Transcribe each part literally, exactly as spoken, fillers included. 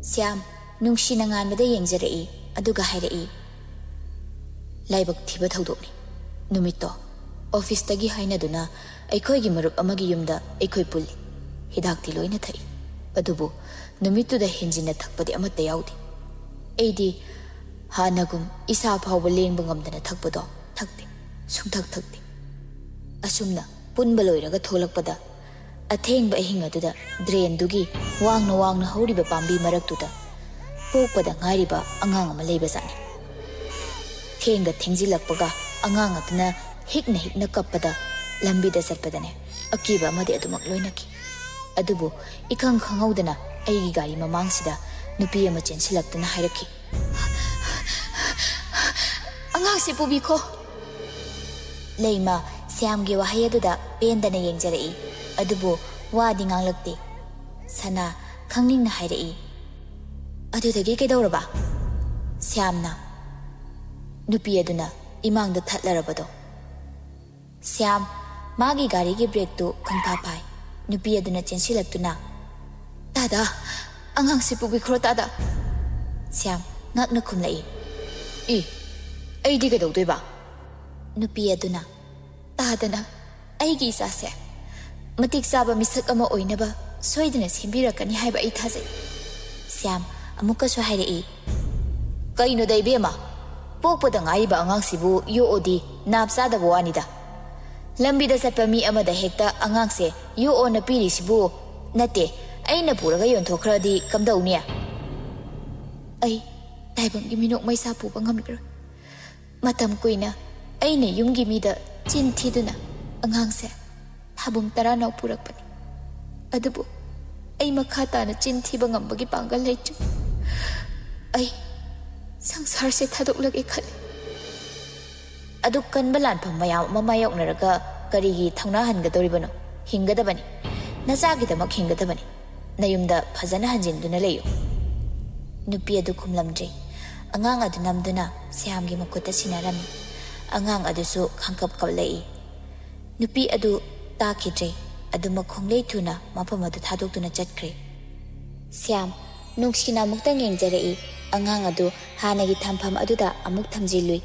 ꯁ꯭ꯌꯥꯝ ꯅꯨꯡꯁꯤꯅ ꯉꯥꯟꯕꯗ ꯌꯦꯡꯖꯔꯛꯏ, ꯑꯗꯨꯒ ꯍꯥꯏꯔꯛꯏ, "ꯂꯥꯏꯕꯛ ꯊꯤꯕ ꯊꯧꯗꯣꯛꯅꯤ꯫ ꯅꯨꯃꯤꯠꯇꯣ ꯑꯣꯐꯤꯁꯇꯒꯤ ꯍꯥꯏꯅꯗꯨꯅ ꯑꯩꯈꯣꯏꯒꯤ ꯃꯔꯨꯞ ꯑꯃꯒꯤ ꯌꯨꯝꯗ ꯑꯩꯈꯣꯏ ꯄꯨꯜꯂꯤ꯫ ꯍꯤꯗꯥꯛꯇꯤ ꯂꯣꯏꯅ ꯊꯛꯏ, ꯑꯗꯨꯕꯨ ꯅꯨꯃꯤꯠꯇꯨꯗ ꯍꯦꯟꯖꯤꯟꯅ ꯊꯛꯄꯗꯤ ꯑꯃꯠꯇ ꯌꯥꯎꯗꯦ꯫ ꯑꯩꯗꯤ ꯍꯥꯟꯅꯒꯨꯝ ꯏꯁꯥ ꯐꯥꯎꯕ ꯂꯦꯡꯕ ꯉꯝꯗꯅ ꯊꯛꯄꯗꯣ ꯊꯛꯇꯦ, ꯁꯨꯡꯊꯛ ꯊꯛꯇꯦ꯫ ꯑꯁꯨꯝꯅ ꯄꯨꯟꯕ ꯂꯣꯏꯔꯒ ꯊꯣꯛꯂꯛꯄꯗ, ꯑꯊꯦꯡꯕ ꯑꯍꯤꯡ ꯑꯗꯨꯗ ꯗ꯭ꯔꯦꯟꯗꯨꯒꯤ ꯋꯥꯡꯅ ꯋꯥꯡꯅ ꯍꯧꯔꯤꯕ ꯄꯥꯝꯕꯤ ꯃꯔꯛꯇꯨꯗ ꯄꯣꯛꯄꯗ ꯉꯥꯏꯔꯤꯕ ꯑꯉꯥꯡ ꯑꯃ ꯂꯩꯕꯖꯥꯠꯅꯤ꯫ ꯊꯦꯡꯒ ꯊꯦꯡꯖꯤꯜꯂꯛꯄꯒ ꯑꯉꯥꯡ ꯑꯗꯨꯅ ꯍꯤꯛꯅ ꯍꯤꯛꯅ ꯀꯞꯄꯗ ꯂꯝꯕꯤꯗ ꯆꯠꯄꯗꯅꯦ ꯑꯀꯤꯕ ꯑꯃꯗꯤ ꯑꯗꯨꯃꯛ ꯂꯣꯏꯅꯈꯤ꯫ ꯑꯗꯨꯕꯨ ꯏꯈꯪ ꯈꯪꯍꯧꯗꯅ ꯑꯩꯒꯤ ꯒꯥꯔꯤ ꯃꯃꯥꯡꯁꯤꯗ ꯅꯨꯄꯤ ꯑꯃ ꯆꯦꯟꯁꯤꯜꯂꯛꯇꯨꯅ ꯍꯥꯏꯔꯛꯈꯤ, "ꯑꯉꯥꯡꯁꯤ ꯄꯨꯕꯤꯈꯣ"꯫ ꯂꯩꯃ ꯁ꯭ꯌꯥꯝꯒꯤ ꯋꯥꯍꯩ ꯑꯗꯨꯗ ꯄꯦꯟꯗꯅ ꯌꯦꯡꯖꯔꯛꯏ, ꯑꯗꯨꯕꯨ ꯋꯥꯗꯤ ꯉꯥꯡꯂꯛꯇꯦ꯫ ꯁꯅꯥ ꯈꯪꯅꯤꯡꯅ ꯍꯥꯏꯔꯛꯏ, "ꯑꯗꯨꯗꯒꯤ ꯀꯩꯗꯧꯔꯕ?" ꯁ꯭ꯌꯥꯝꯅ ꯅꯨꯄꯤ ꯑꯗꯨꯅ ꯏꯃꯥꯡꯗ ꯊꯠꯂꯔꯕꯗꯣ꯫ ꯁ꯭ꯌꯥꯝ ꯃꯥꯒꯤ ꯒꯥꯔꯤꯒꯤ ꯕ꯭ꯔꯦꯛꯇꯨ ꯈꯪꯐꯥ ꯐꯥꯏ꯫ ꯅꯨꯄꯤ ꯑꯗꯨꯅ ꯆꯦꯟꯁꯤꯜꯂꯛꯇꯨꯅ, "ꯇꯥꯗ, ꯑꯉꯥꯡꯁꯤ ꯄꯨꯕꯤꯈ꯭ꯔꯣ ꯇꯥꯗ"꯫ ꯁ꯭ꯌꯥꯝ ꯉꯛꯅ ꯈꯨꯝꯂꯛꯏ, "ꯏ, ꯑꯩꯗꯤ ꯀꯩꯗꯧꯗꯣꯏꯕ?" ꯅꯨꯄꯤ ꯑꯗꯨꯅ, "ꯇꯥꯗꯅ ꯑꯩꯒꯤ ꯏꯆꯥꯁꯦ ꯃꯇꯤꯛ ꯆꯥꯕ ꯃꯤꯁꯛ ꯑꯃ ꯑꯣꯏꯅꯕ ꯁꯣꯏꯗꯅ ꯁꯦꯝꯕꯤꯔꯛꯀꯅꯤ ꯍꯥꯏꯕ ꯑꯩ ꯊꯥꯖꯩ"꯫ ꯁ꯭ꯌꯥꯝ ꯑꯃꯨꯛꯀꯁꯨ ꯍꯥꯏꯔꯛꯏ, "ꯀꯩꯅꯣꯗ ꯏꯕꯦꯝꯃ, ꯄꯣꯛꯄꯗ ꯉꯥꯏꯔꯤꯕ ꯑꯉꯥꯡꯁꯤꯕꯨ ꯌꯣꯛꯑꯣꯗꯤ ꯅꯥꯞ ꯆꯥꯗꯕ ꯋꯥꯅꯤꯗ꯫ ꯂꯝꯕꯤꯗ ꯆꯠꯄ ꯃꯤ ꯑꯃꯗ ꯍꯦꯛꯇ ꯑꯉꯥꯡꯁꯦ ꯌꯣꯛꯑꯣꯅ ꯄꯤꯔꯤꯁꯤꯕꯨ ꯅꯠꯇꯦ, ꯑꯩꯅ ꯄꯨꯔꯒ ꯌꯣꯟꯊꯣꯛꯈ꯭ꯔꯗꯤ ꯀꯝꯗꯧꯅꯤ?" ꯑꯩ ꯇꯥꯏꯕꯪꯒꯤ ꯃꯤꯅꯣꯛ ꯃꯩꯁꯥ ꯄꯨꯕ ꯉꯝꯂꯔꯣꯏ꯫ ꯃꯇꯝ ꯀꯨꯏꯅ ꯑꯩꯅ ꯌꯨꯝꯒꯤ ꯃꯤꯗ ꯆꯤꯟ ꯊꯤꯗꯨꯅ ꯑꯉꯥꯡꯁꯦ ꯊꯥꯕꯨꯝ ꯇꯔꯥꯅꯥꯎ ꯄꯨꯔꯛꯄꯅꯤ꯫ ꯑꯗꯨꯕꯨ ꯑꯩ ꯃꯈꯥ ꯇꯥꯅ ꯆꯤꯟ ꯊꯤꯕ ꯉꯝꯕꯒꯤ ꯄꯥꯡꯒꯜ ꯂꯩꯇ꯭ꯔꯤ꯫ ꯑꯩ ꯁꯪꯁꯥꯔꯁꯦ ꯊꯥꯗꯣꯛꯂꯒꯦ ꯈꯜꯂꯤ꯫ ꯑꯗꯨꯛ ꯀꯟꯕ ꯂꯥꯟꯐꯝ ꯃꯌꯥꯝ ꯑꯃ ꯃꯥꯌꯣꯛꯅꯔꯒ ꯀꯔꯤꯒꯤ ꯊꯧꯅꯥ ꯍꯟꯒꯗꯧꯔꯤꯕꯅꯣ? ꯍꯤꯡꯒꯗꯕꯅꯤ꯫ ꯅꯆꯥꯒꯤꯗꯃꯛ ꯍꯤꯡꯒꯗꯕꯅꯤ꯫ ꯅꯌꯨꯝꯗ ꯐꯖꯅ ꯍꯟꯖꯤꯟꯗꯨꯅ ꯂꯩꯌꯨ꯫ ꯅꯨꯄꯤ ꯑꯗꯨ ꯈꯨꯝꯂꯝꯗ꯭ꯔꯦ꯫ ꯑꯉꯥꯡ ꯑꯗꯨ ꯅꯝꯗꯨꯅ ꯁ꯭ꯌꯥꯝꯒꯤ ꯃꯈꯨꯠꯇ ꯁꯤꯟꯅꯔꯝꯃꯤ꯫ ꯑꯉꯥꯡ ꯑꯗꯨꯁꯨ ꯈꯪꯀꯞ ꯀꯞꯂꯛꯏ꯫ ꯅꯨꯄꯤ ꯑꯗꯨ ꯇꯥꯈꯤꯗ꯭ꯔꯦ꯫ ꯑꯗꯨꯃꯛ ꯈꯣꯡꯂꯩ ꯊꯨꯅ ꯃꯐꯝ ꯑꯗꯨ ꯊꯥꯗꯣꯛꯇꯨꯅ ꯆꯠꯈ꯭ꯔꯦ꯫ ꯁ꯭ꯌꯥꯝ ꯅꯨꯡꯁꯤꯅ ꯑꯃꯨꯛꯇꯪ ꯌꯦꯡꯖꯔꯛꯏ꯫ ꯑꯉꯥꯡ ꯑꯗꯨ ꯍꯥꯟꯅꯒꯤ ꯊꯝꯐꯝ ꯑꯗꯨꯗ ꯑꯃꯨꯛ ꯊꯝꯖꯤꯜꯂꯨꯏ꯫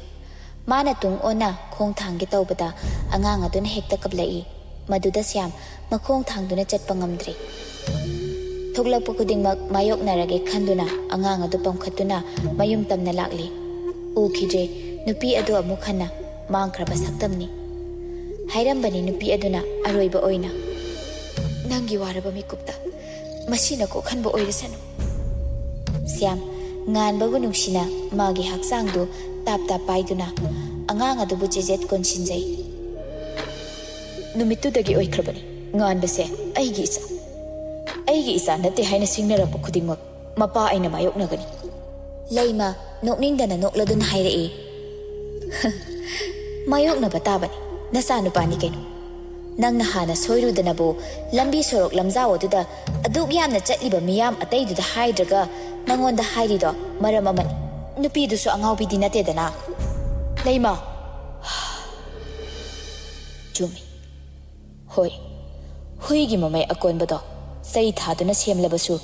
ꯃꯥꯅ ꯇꯨꯡ ꯑꯣꯟꯅ ꯈꯣꯡ ꯊꯥꯡꯒꯦ ꯇꯧꯕꯗ ꯑꯉꯥꯡ ꯑꯗꯨꯅ ꯍꯦꯛꯇ ꯀꯞꯂꯛꯏ꯫ ꯃꯗꯨꯗ ꯁ꯭ꯌꯥꯝ ꯃꯈꯣꯡ ꯊꯥꯡꯗꯨꯅ ꯆꯠꯄ ꯉꯝꯗ꯭ꯔꯦ꯫ ꯊꯣꯛꯂꯛꯄ ꯈꯨꯗꯤꯡꯃꯛ ꯃꯥꯌꯣꯛꯅꯔꯒꯦ ꯈꯟꯗꯨꯅ ꯑꯉꯥꯡ ꯑꯗꯨ ꯄꯝꯈꯠꯇꯨꯅ ꯃꯌꯨꯝ ꯇꯝꯅ ꯂꯥꯛꯂꯤ꯫ ꯎꯈꯤꯗ꯭ꯔꯦ꯫ ꯅꯨꯄꯤ ꯑꯗꯨ ꯑꯃꯨꯛ ꯍꯟꯅ ꯃꯥꯡꯈ꯭ꯔꯕ ꯁꯛꯇꯝꯅꯤ꯫ ꯍꯥꯏꯔꯝꯕꯅꯤ ꯅꯨꯄꯤ ꯑꯗꯨꯅ ꯑꯔꯣꯏꯕ ꯑꯣꯏꯅ, "ꯅꯪꯒꯤ ꯋꯥꯔꯕ ꯃꯤꯀꯨꯞꯇ ꯃꯁꯤꯅ ꯀꯣꯛꯍꯟꯕ ꯑꯣꯏꯔꯁꯅꯨ꯫" ꯁ꯭ꯌꯥꯝ ꯉꯥꯟꯕꯕꯨ ꯅꯨꯡꯁꯤꯅ ꯃꯥꯒꯤ ꯍꯛꯆꯥꯡꯗꯨ ꯇꯥꯞ ꯇꯥꯞ ꯄꯥꯏꯗꯨꯅ ꯑꯉꯥꯡ ꯑꯗꯨꯕꯨ ꯆꯦꯖꯦꯠ ꯀꯣꯟꯁꯤꯟꯖꯩ꯫ "ꯅꯨꯃꯤꯠꯇꯨꯗꯒꯤ ꯑꯣꯏꯈ꯭ꯔꯕꯅꯤ ꯉꯥꯟꯕꯁꯦ ꯑꯩꯒꯤ ꯏꯆꯥ꯫ ꯑꯩꯒꯤ ꯏꯆꯥ ꯅꯠꯇꯦ ꯍꯥꯏꯅ ꯁꯤꯡꯅꯔꯛꯄ ꯈꯨꯗꯤꯡꯃꯛ ꯃꯄꯥ ꯑꯩꯅ ꯃꯥꯌꯣꯛꯅꯒꯅꯤ꯫" ꯂꯩꯃ ꯅꯣꯛꯅꯤꯡꯗꯅ ꯅꯣꯛꯂꯗꯨꯅ ꯍꯥꯏꯔꯛꯏ, "ꯃꯥꯌꯣꯛꯅꯕ ꯇꯥꯕꯅꯤ, ꯅꯆꯥꯅꯨꯄꯥꯅꯤ ꯀꯩꯅꯣ꯫ ꯅꯪꯅ ꯍꯥꯟꯅ ꯁꯣꯏꯔꯨꯗꯅꯕꯨ ꯂꯝꯕꯤ ꯁꯣꯔꯣꯛ ꯂꯝꯖꯥꯎ ꯑꯗꯨꯗ ꯑꯗꯨꯛ ꯌꯥꯝꯅ ꯆꯠꯂꯤꯕ ꯃꯤꯌꯥꯝ ꯑꯇꯩꯗꯨꯗ ꯍꯥꯏꯗ꯭ꯔꯒ ꯅꯪꯉꯣꯟꯗ ꯍꯥꯏꯔꯤꯗꯣ ꯃꯔꯝ ꯑꯃꯅꯤ꯫ ꯅꯨꯄꯤꯗꯨꯁꯨ ꯑꯉꯥꯎꯕꯤꯗꯤ ꯅꯠꯇꯦꯗꯅ꯫" ꯂꯩꯃ꯫ ꯆꯨꯝꯃꯤ꯫ ꯍꯣꯏ, ꯍꯨꯏꯒꯤ ꯃꯃꯩ ꯑꯀꯣꯟꯕꯗꯣ ꯆꯩ ꯊꯥꯗꯨꯅ ꯁꯦꯝꯂꯕꯁꯨ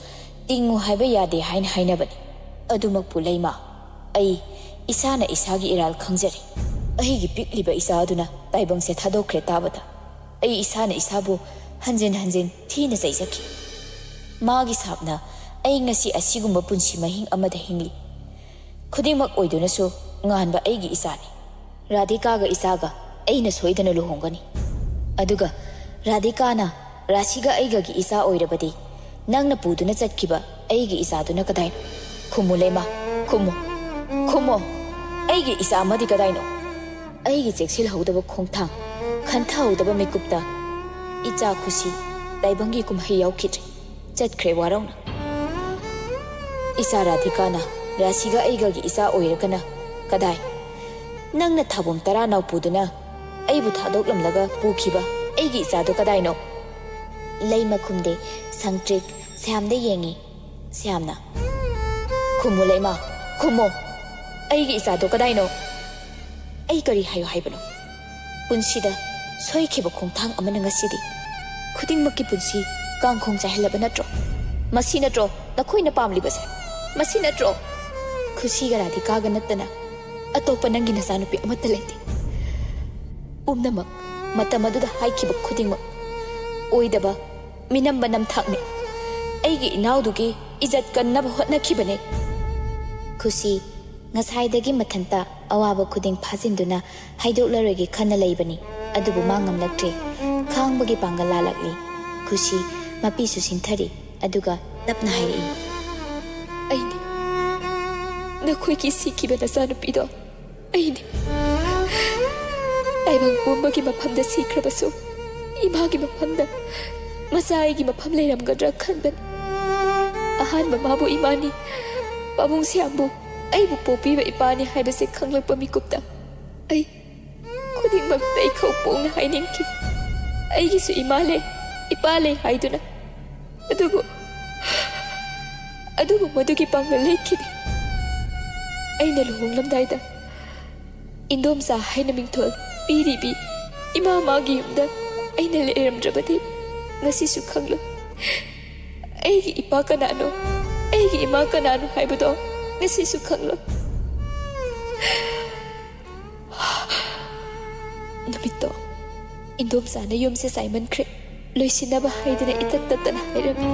ꯇꯤꯡꯉꯨ ꯍꯥꯏꯕ ꯌꯥꯗꯦ ꯍꯥꯏꯅ ꯍꯥꯏꯅꯕꯅꯤ꯫ ꯑꯗꯨꯃꯛꯄꯨ ꯂꯩꯃ, ꯑꯩ ꯏꯁꯥꯅ ꯏꯁꯥꯒꯤ ꯏꯔꯥꯜ ꯈꯪꯖꯔꯦ꯫ ꯑꯩꯒꯤ ꯄꯤꯛꯂꯤꯕ ꯏꯆꯥ ꯑꯗꯨꯅ ꯇꯥꯏꯕꯪꯁꯦ ꯊꯥꯗꯣꯛꯈ꯭ꯔꯦ ꯇꯥꯕꯗ ꯑꯩ ꯏꯁꯥꯅ ꯏꯁꯥꯕꯨ ꯍꯟꯖꯤꯟ ꯍꯟꯖꯤꯟ ꯊꯤꯅ ꯆꯩꯖꯈꯤ꯫ ꯃꯥꯒꯤ ꯁꯥꯞꯅ ꯑꯩ ꯉꯁꯤ ꯑꯁꯤꯒꯨꯝꯕ ꯄꯨꯟꯁꯤ ꯃꯍꯤꯡ ꯑꯃꯗ ꯍꯤꯡꯂꯤ꯫ ꯈꯨꯗꯤꯡꯃꯛ ꯑꯣꯏꯗꯨꯅꯁꯨ ꯉꯥꯟꯕ ꯑꯩꯒꯤ ꯏꯆꯥꯅꯤ꯫ ꯔꯥꯙꯤꯀꯥꯒ ꯏꯆꯥꯒ ꯑꯩꯅ ꯁꯣꯏꯗꯅ ꯂꯨꯍꯣꯡꯒꯅꯤ꯫ ꯑꯗꯨꯒ ꯔꯥꯙꯤꯀꯥꯅ ꯔꯥꯁꯤꯒ ꯑꯩꯒꯒꯤ ꯏꯆꯥ ꯑꯣꯏꯔꯕꯗꯤ ꯅꯪꯅ ꯄꯨꯗꯨꯅ ꯆꯠꯈꯤꯕ ꯑꯩꯒꯤ ꯏꯆꯥꯗꯨꯅ ꯀꯗꯥꯏꯅꯣ? ꯈꯨꯝꯃꯨ ꯂꯩꯃ, ꯈꯨꯝꯃꯨ, ꯈꯨꯝꯃꯣ꯫ ꯑꯩꯒꯤ ꯏꯆꯥ ꯑꯃꯗꯤ ꯀꯗꯥꯏꯅꯣ? ꯑꯩꯒꯤ ꯆꯦꯛꯁꯤꯜꯍꯧꯗꯕ ꯈꯣꯡꯊꯥꯡ, ꯈꯟꯊꯍꯧꯗꯕ ꯃꯤꯀꯨꯞꯇ ꯏꯆꯥ ꯈꯨꯁꯤ ꯇꯥꯏꯕꯪꯒꯤ ꯀꯨꯝꯍꯩ ꯌꯥꯎꯈꯤꯗ꯭ꯔꯦ꯫ ꯆꯠꯈ꯭ꯔꯦ ꯋꯥꯔꯧꯅ꯫ ꯏꯆꯥ ꯔꯥꯙꯤꯀꯥꯅ ꯔꯥꯁꯤꯒ ꯑꯩꯒꯒꯤ ꯏꯆꯥ ꯑꯣꯏꯔꯒꯅ ꯀꯗꯥꯏ? ꯅꯪꯅ ꯊꯥꯕꯨꯝ ꯇꯔꯥ ꯅꯥꯎꯄꯨꯗꯨꯅ ꯑꯩꯕꯨ ꯊꯥꯗꯣꯛꯂꯝꯂꯒ ꯄꯨꯈꯤꯕ ꯑꯩꯒꯤ ꯏꯆꯥꯗꯣ ꯀꯗꯥꯏꯅꯣ? ꯂꯩꯃ ꯈꯨꯝꯗꯦ, ꯁꯪꯇ꯭ꯔꯤꯛ ꯁ꯭ꯌꯥꯝꯗ ꯌꯦꯡꯉꯤ꯫ ꯁ꯭ꯌꯥꯝꯅ, "ꯈꯨꯝꯃꯨ ꯂꯩꯃ, ꯈꯨꯝꯃꯣ꯫ ꯑꯩꯒꯤ ꯏꯆꯥꯗꯣ ꯀꯗꯥꯏꯅꯣ?" ꯑꯩ ꯀꯔꯤ ꯍꯥꯏꯌꯨ ꯍꯥꯏꯕꯅꯣ? ꯄꯨꯟꯁꯤꯗ ꯁꯣꯏꯈꯤꯕ ꯈꯣꯡꯊꯥꯡ ꯑꯃꯅ ꯉꯁꯤꯗꯤ ꯈꯨꯗꯤꯡꯃꯛꯀꯤ ꯄꯨꯟꯁꯤ ꯀꯥꯡꯈꯣꯡ ꯆꯥꯏꯍꯜꯂꯕ ꯅꯠꯇ꯭ꯔꯣ? ꯃꯁꯤ ꯅꯠꯇ꯭ꯔꯣ ꯅꯈꯣꯏꯅ ꯄꯥꯝꯂꯤꯕꯁꯦ ꯃꯁꯤ ꯅꯠꯇ꯭ꯔꯣ? ꯈꯨꯁꯤꯒ ꯔꯥꯙꯤꯀꯥꯒ ꯅꯠꯇꯅ ꯑꯇꯣꯞꯄ ꯅꯪꯒꯤ ꯅꯆꯥꯅꯨꯄꯤ ꯑꯃꯠꯇ ꯂꯩꯇꯦ꯫ ꯄꯨꯝꯅꯃꯛ ꯃꯇꯝ ꯑꯗꯨꯗ ꯍꯥꯏꯈꯤꯕ ꯈꯨꯗꯤꯡꯃꯛ ꯑꯣꯏꯗꯕ, ꯃꯤꯅꯝꯕ ꯅꯝꯊꯥꯛꯅꯦ꯫ ꯑꯩꯒꯤ ꯏꯅꯥꯎꯗꯨꯒꯤ ꯏꯖꯠ ꯀꯟꯅꯕ ꯍꯣꯠꯅꯈꯤꯕꯅꯦ꯫ ꯈꯨꯁꯤ ꯉꯁꯥꯏꯗꯒꯤ ꯃꯊꯟꯇ ꯑꯋꯥꯕ ꯈꯨꯗꯤꯡ ꯐꯥꯖꯤꯟꯗꯨꯅ ꯍꯥꯏꯗꯣꯛꯂꯔꯣꯏꯒꯦ ꯈꯟꯅ ꯂꯩꯕꯅꯤ, ꯑꯗꯨꯕꯨ ꯃꯥ ꯉꯝꯂꯛꯇ꯭ꯔꯦ꯫ ꯈꯥꯡꯕꯒꯤ ꯄꯥꯡꯒꯜ ꯂꯥꯂꯛꯂꯤ꯫ ꯈꯨꯁꯤ ꯃꯄꯤꯁꯨ ꯁꯤꯟꯊꯔꯤ, ꯑꯗꯨꯒ ꯇꯞꯅ ꯍꯥꯏꯔꯛꯏ, "ꯑꯩꯅꯤ, ꯅꯈꯣꯏꯒꯤ ꯁꯤꯈꯤꯕ ꯅꯆꯥꯅꯨꯄꯤꯗꯣ ꯑꯩꯅꯤ꯫ ꯇꯥꯏꯕꯪ ꯄꯨꯝꯕꯒꯤ ꯃꯐꯝꯗ ꯁꯤꯈ꯭ꯔꯕꯁꯨ ꯏꯃꯥꯒꯤ ꯃꯐꯝꯗ ꯃꯆꯥ ꯑꯩꯒꯤ ꯃꯐꯝ ꯂꯩꯔꯝꯒꯗ꯭ꯔꯥ ꯈꯟꯕꯅꯤ꯫ ꯑꯍꯥꯟꯕ ꯃꯥꯕꯨ ꯏꯃꯥꯅꯤ, ꯄꯥꯕꯨꯡ ꯁ꯭ꯌꯥꯝꯕꯨ ꯑꯩꯕꯨ ꯄꯣꯛꯄꯤꯕ ꯏꯄꯥꯅꯤ ꯍꯥꯏꯕꯁꯦ ꯈꯪꯂꯛꯄ ꯃꯤꯀꯨꯞꯇ ꯑꯩ ꯈꯨꯗꯤꯡꯃꯛ ꯇꯩꯈꯧ ꯄꯣꯡꯅ ꯍꯥꯏꯅꯤꯡꯈꯤ꯫ ꯑꯩꯒꯤꯁꯨ ꯏꯃꯥ ꯂꯩ, ꯏꯄꯥ ꯂꯩ ꯍꯥꯏꯗꯨꯅ꯫ ꯑꯗꯨꯕꯨ, ꯑꯗꯨꯕꯨ ꯃꯗꯨꯒꯤ ꯄꯥꯡꯒꯜ ꯂꯩꯈꯤꯗꯦ꯫ ꯑꯩꯅ ꯂꯨꯍꯣꯡꯂꯝꯗꯥꯏꯗ ꯏꯟꯗꯣꯝꯆꯥ ꯍꯥꯏꯅ ꯃꯤꯡꯊꯣꯜ ꯄꯤꯔꯤꯕꯤ ꯏꯃꯥ ꯃꯥꯒꯤ ꯌꯨꯝꯗ ꯑꯩꯅ ꯂꯩꯔꯝꯗ꯭ꯔꯕꯗꯤ ꯉꯁꯤꯁꯨ ꯈꯪꯂꯣꯏ꯫ ꯑꯩꯒꯤ ꯏꯄꯥ ꯀꯅꯥꯅꯣ, ꯑꯩꯒꯤ ꯏꯃꯥ ꯀꯅꯥꯅꯣ ꯍꯥꯏꯕꯗꯣ ꯉꯁꯤꯁꯨ ꯈꯪꯂꯣꯏ꯫ ꯅꯨꯃꯤꯠꯇꯣ ꯏꯟꯗꯣꯝꯆꯥꯅ ꯌꯨꯝꯁꯦ ꯆꯥꯏꯃꯟꯈ꯭ꯔꯦ, ꯂꯣꯏꯁꯤꯟꯅꯕ ꯍꯥꯏꯗꯅ ꯏꯇꯠ ꯇꯠꯇꯅ ꯍꯥꯏꯔꯝꯃꯤ꯫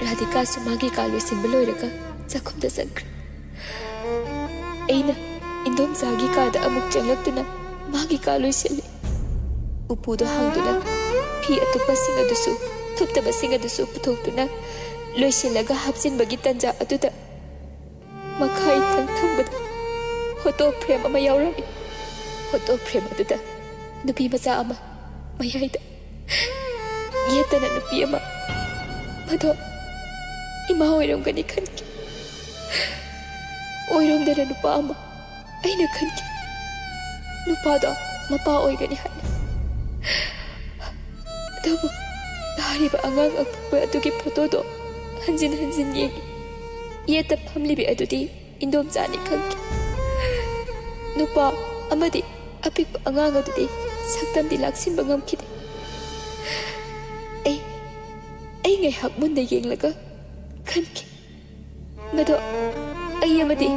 ꯔꯥꯙꯤꯀꯥꯁꯨ ꯃꯥꯒꯤ ꯀꯥ ꯂꯣꯏꯁꯤꯟꯕ ꯂꯣꯏꯔꯒ ꯆꯥꯛꯈꯨꯝꯗ ꯆꯪꯈ꯭ꯔꯦ꯫ ꯑꯩꯅ ꯏꯟꯗꯣꯝꯆꯥꯒꯤ ꯀꯥꯗ ꯑꯃꯨꯛ ꯆꯪꯂꯛꯇꯨꯅ ꯃꯥꯒꯤ ꯀꯥ ꯂꯣꯏꯁꯤꯜꯂꯤ꯫ ꯎꯄꯨꯗꯣ ꯍꯥꯡꯗꯨꯅ ꯐꯤ ꯑꯇꯨꯞꯄꯁꯤꯡ ꯑꯗꯨꯁꯨ, ꯊꯨꯞꯇꯕꯁꯤꯡ ꯑꯗꯨꯁꯨ ꯄꯨꯊꯣꯛꯇꯨꯅ ꯂꯣꯏꯁꯤꯜꯂꯒ ꯍꯥꯞꯆꯤꯟꯕꯒꯤ ꯇꯟꯖꯥ ꯑꯗꯨꯗ ꯃꯈꯥ ꯏꯊꯪ ꯊꯪꯕꯗ ꯐꯣꯇꯣ ꯐ꯭ꯔꯦꯝ ꯑꯃ ꯌꯥꯎꯔꯝꯃꯤ꯫ ꯐꯣꯇꯣ ꯐ꯭ꯔꯦꯝ ꯑꯗꯨꯗ ꯅꯨꯄꯤ ꯃꯆꯥ ꯑꯃ ꯃꯌꯥꯏꯗ ꯌꯦꯠꯇꯅ ꯅꯨꯄꯤ ꯑꯃ, ꯃꯗꯣ ꯏꯃꯥ ꯑꯣꯏꯔꯝꯒꯅꯤ ꯈꯟꯈꯤ꯫ ꯑꯣꯏꯔꯝꯗꯅ ꯅꯨꯄꯥ ꯑꯃ ꯑꯩꯅ ꯈꯟꯈꯤ꯫ ꯅꯨꯄꯥꯗꯣ ꯃꯄꯥ ꯑꯣꯏꯒꯅꯤ ꯍꯥꯏꯅ꯫ ꯑꯗꯨꯕꯨ ꯇꯥꯔꯤꯕ ꯑꯉꯥꯡ ꯑꯄꯤꯛꯄ ꯑꯗꯨꯒꯤ ꯐꯣꯇꯣꯗꯣ ꯍꯟꯖꯤꯟ ꯍꯟꯖꯤꯟ ꯌꯦꯡꯉꯤ꯫ ꯌꯦꯠꯇ ꯐꯝꯂꯤꯕꯤ ꯑꯗꯨꯗꯤ ꯏꯟꯗꯣꯝꯆꯥꯅꯤ ꯈꯪꯈꯤ꯫ ꯅꯨꯄꯥ ꯑꯃꯗꯤ ꯑꯄꯤꯛꯄ ꯑꯉꯥꯡ ꯑꯗꯨꯗꯤ ꯁꯛꯇꯝꯗꯤ ꯂꯥꯛꯁꯤꯟꯕ ꯉꯝꯈꯤꯗꯦ꯫ ꯑꯩ, ꯑꯩ ꯉꯥꯏꯍꯥꯛ ꯃꯨꯟꯅ ꯌꯦꯡꯂꯒ ꯈꯟꯈꯤ꯫ ꯃꯗꯣ ꯑꯩ ꯑꯃꯗꯤ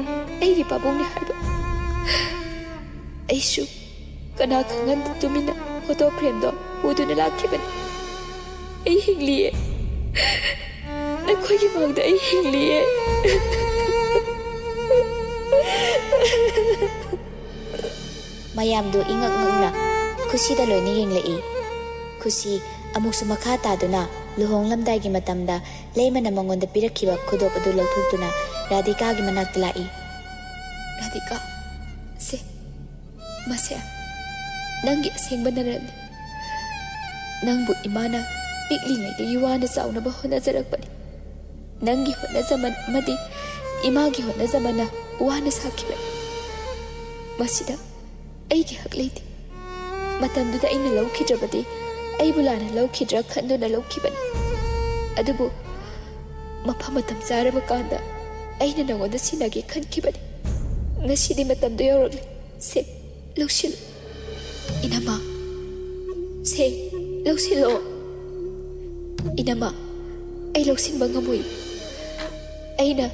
ꯑꯩꯒꯤ ꯄꯥꯕꯨꯡꯅꯤ ꯍꯥꯏꯕ꯫ ꯑꯩꯁꯨ ꯀꯅꯥ ꯈꯪꯍꯟꯗ ꯇꯨꯃꯤꯟꯅ ꯐꯣꯇꯣ ꯐ꯭ꯔꯦꯝꯗꯣ ꯎꯗꯨꯅ ꯂꯥꯛꯈꯤꯕꯅꯤ꯫ ꯑꯩ ꯍꯤꯡꯂꯤꯌꯦ꯫ ꯅꯈꯣꯏꯒꯤ ꯃꯥꯡꯗ ꯑꯩ ꯍꯤꯡꯂꯤꯌꯦ꯫ ꯃꯌꯥꯝꯗꯨ ꯏꯉꯛ ꯉꯛꯅ ꯈꯨꯁꯤꯗ ꯂꯣꯏꯅ ꯌꯦꯡꯂꯛꯏ꯫ ꯈꯨꯁꯤ ꯑꯃꯨꯛꯁꯨ ꯃꯈꯥ ꯇꯥꯗꯨꯅ ꯂꯨꯍꯣꯡꯂꯝꯗꯥꯏꯒꯤ ꯃꯇꯝꯗ ꯂꯩꯃꯅ ꯃꯉꯣꯟꯗ ꯄꯤꯔꯛꯈꯤꯕ ꯈꯨꯗꯣꯞ ꯑꯗꯨ ꯂꯧꯊꯣꯛꯇꯨꯅ ꯔꯥꯙꯤꯀꯥꯒꯤ ꯃꯅꯥꯛꯇ ꯂꯥꯛꯏ꯫ ꯔꯥꯙꯤꯀꯥ, ꯁꯦ, ꯃꯁꯦ ꯅꯪꯒꯤ ꯑꯁꯦꯡꯕ ꯅꯔꯜꯅꯤ꯫ ꯅꯪꯕꯨ ꯏꯃꯥꯅ ꯄꯤꯛꯂꯤꯉꯩꯗꯒꯤ ꯋꯥꯅ ꯆꯥꯎꯅꯕ ꯍꯣꯠꯅꯖꯔꯛꯄꯅꯤ꯫ ꯅꯪꯒꯤ ꯍꯣꯠꯅꯖꯃꯟ ꯑꯃꯗꯤ ꯏꯃꯥꯒꯤ ꯍꯣꯠꯅꯖꯃꯟꯅ ꯋꯥꯅ ꯁꯥꯈꯤꯕꯅꯤ꯫ ꯃꯁꯤꯗ ꯑꯩꯒꯤ ꯍꯛ ꯂꯩꯇꯦ꯫ ꯃꯇꯝꯗꯨꯗ ꯑꯩꯅ ꯂꯧꯈꯤꯗ꯭ꯔꯕꯗꯤ ꯑꯩꯕꯨ ꯂꯥꯟꯅ ꯂꯧꯈꯤꯗ꯭ꯔꯥ ꯈꯟꯗꯨꯅ ꯂꯧꯈꯤꯕꯅꯤ꯫ ꯑꯗꯨꯕꯨ ꯃꯐꯝ ꯃꯇꯝ ꯆꯥꯔꯕ ꯀꯥꯟꯗ ꯑꯩꯅ ꯅꯉꯣꯟꯗ ꯁꯤꯟꯅꯒꯦ ꯈꯟꯈꯤꯕꯅꯤ꯫ ꯉꯁꯤꯗꯤ ꯃꯇꯝꯗꯨ ꯌꯧꯔꯛꯂꯦ꯫ ꯁꯦ, ꯂꯧꯁꯤꯜꯂꯨ꯫ ꯏꯅꯝꯃ, ꯁꯦ, ꯂꯧꯁꯤꯜꯂꯣ꯫ ꯏꯅꯝꯃ, ꯑꯩ ꯂꯧꯁꯤꯟꯕ ꯉꯝꯃꯣꯏ꯫ ꯑꯩꯅ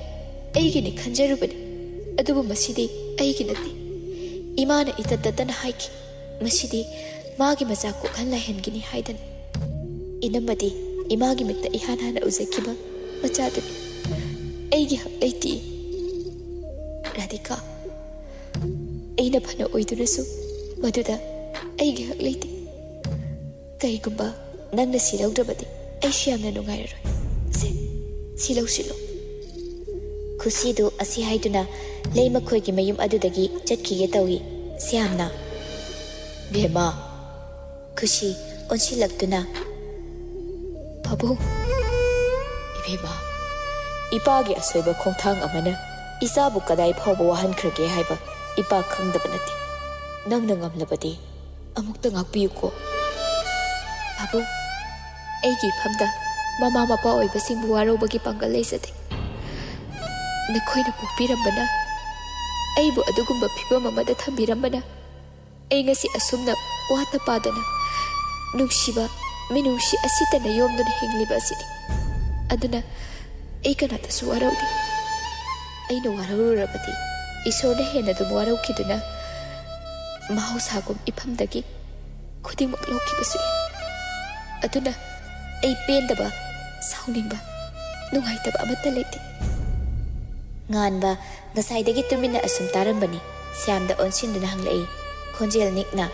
ꯑꯩꯒꯤꯅꯤ ꯈꯟꯖꯔꯨꯕꯅꯤ, ꯑꯗꯨꯕꯨ ꯃꯁꯤꯗꯤ ꯑꯩꯒꯤ ꯅꯠꯇꯦ꯫ ꯏꯃꯥꯅ ꯏꯇꯠ ꯇꯠꯇꯅ ꯍꯥꯏꯈꯤ, ꯃꯁꯤꯗꯤ ꯃꯥꯒꯤ ꯃꯆꯥ ꯀꯣꯛꯍꯟ ꯂꯥꯏꯍꯟꯒꯤꯅꯤ ꯍꯥꯏꯗꯅ꯫ ꯏꯅꯝꯃꯗꯤ ꯏꯃꯥꯒꯤ ꯃꯤꯠꯇ ꯏꯍꯥꯟ ꯍꯥꯟꯅ ꯎꯖꯈꯤꯕ ꯃꯆꯥꯗꯨꯅꯤ꯫ ꯑꯩꯒꯤ ꯍꯛ ꯂꯩꯇꯦ꯫ ꯔꯥꯙꯤꯀꯥ, ꯑꯩꯅ ꯐꯅ ꯑꯣꯏꯗꯨꯅꯁꯨ ꯃꯗꯨꯗ ꯑꯩꯒꯤ ꯍꯛ ꯂꯩꯇꯦ꯫ ꯀꯔꯤꯒꯨꯝꯕ ꯅꯪꯅ ꯁꯤ ꯂꯧꯗ꯭ꯔꯕꯗꯤ ꯑꯩꯁꯨ ꯌꯥꯝꯅ ꯅꯨꯡꯉꯥꯏꯔꯔꯣꯏ꯫ ꯁꯦ, ꯁꯤ ꯂꯧꯁꯤꯜꯂꯨ꯫ ꯈꯨꯁꯤꯗꯨ ꯑꯁꯤ ꯍꯥꯏꯗꯨꯅ ꯂꯩꯃꯈꯣꯏꯒꯤ ꯃꯌꯨꯝ ꯑꯗꯨꯗꯒꯤ ꯆꯠꯈꯤꯒꯦ ꯇꯧꯏ꯫ ꯁ꯭ꯌꯥꯝꯅ, "ꯕꯦꯝꯃ!" ꯈꯨꯁꯤ ꯑꯣꯟꯁꯤꯜꯂꯛꯇꯨꯅ, "ꯄꯥꯕꯨꯡ!" "ꯏꯕꯦꯝꯃ, ꯏꯄꯥꯒꯤ ꯑꯁꯣꯏꯕ ꯈꯣꯡꯊꯥꯡ ꯑꯃꯅ ꯏꯆꯥꯕꯨ ꯀꯗꯥꯏ ꯐꯥꯎꯕ ꯋꯥꯍꯟꯈ꯭ꯔꯒꯦ ꯍꯥꯏꯕ ꯏꯄꯥ ꯈꯪꯗꯕ ꯅꯠꯇꯦ꯫ ꯅꯪꯅ ꯉꯝꯂꯕꯗꯤ ꯑꯃꯨꯛꯇ ꯉꯥꯛꯄꯤꯌꯨꯀꯣ꯫ ꯄꯥꯕꯨꯡ, ꯑꯩꯒꯤ ꯏꯐꯝꯗ ꯃꯃꯥ ꯃꯄꯥ ꯑꯣꯏꯕꯁꯤꯡꯕꯨ ꯋꯥꯔꯧꯕꯒꯤ ꯄꯥꯡꯒꯜ ꯂꯩꯖꯗꯦ꯫ ꯅꯈꯣꯏꯅ ꯄꯣꯛꯄꯤꯔꯝꯕꯅ ꯑꯩꯕꯨ ꯑꯗꯨꯒꯨꯝꯕ ꯐꯤꯕꯝ ꯑꯃꯗ ꯊꯝꯕꯤꯔꯝꯕꯅ ꯑꯩ ꯉꯁꯤ ꯑꯁꯨꯝꯅ ꯋꯥꯠꯇ ꯄꯥꯗꯅ ꯅꯨꯡꯁꯤꯕ ꯃꯤꯅꯨꯡꯁꯤ ꯑꯁꯤꯇꯅ ꯌꯣꯝꯗꯨꯅ ꯍꯤꯡꯂꯤꯕ ꯑꯁꯤꯅꯤ꯫ ꯑꯗꯨꯅ ꯑꯩ ꯀꯅꯥꯇꯁꯨ ꯋꯥꯔꯧꯗꯦ꯫ ꯑꯩꯅ ꯋꯥꯔꯧꯔꯨꯔꯕꯗꯤ ꯏꯁꯣꯔꯅ ꯍꯦꯟꯅ ꯑꯗꯨꯝ ꯋꯥꯔꯧꯈꯤꯗꯨꯅ ꯃꯍꯧꯁꯥꯒꯨꯝ ꯏꯐꯝꯗꯒꯤ ꯈꯨꯗꯤꯡꯃꯛ ꯂꯧꯈꯤꯕꯁꯨ ꯌꯥꯏ꯫ ꯑꯗꯨꯅ ꯑꯩ ꯄꯦꯟꯗꯕ, ꯁꯥꯎꯅꯤꯡꯕ, ꯅꯨꯡꯉꯥꯏꯇꯕ ꯑꯃꯠꯇ ꯂꯩꯇꯦ꯫ ꯉꯥꯟꯕ ꯉꯁꯥꯏꯗꯒꯤ ꯇꯨꯃꯤꯟꯅ ꯑꯁꯨꯝ ꯇꯥꯔꯝꯕꯅꯤ꯫ ꯁ꯭ꯌꯥꯝꯗ ꯑꯣꯟꯁꯤꯟꯗꯨꯅ ꯍꯪꯂꯛꯏ, ꯈꯣꯟꯖꯦꯜ ꯅꯤꯛꯅ,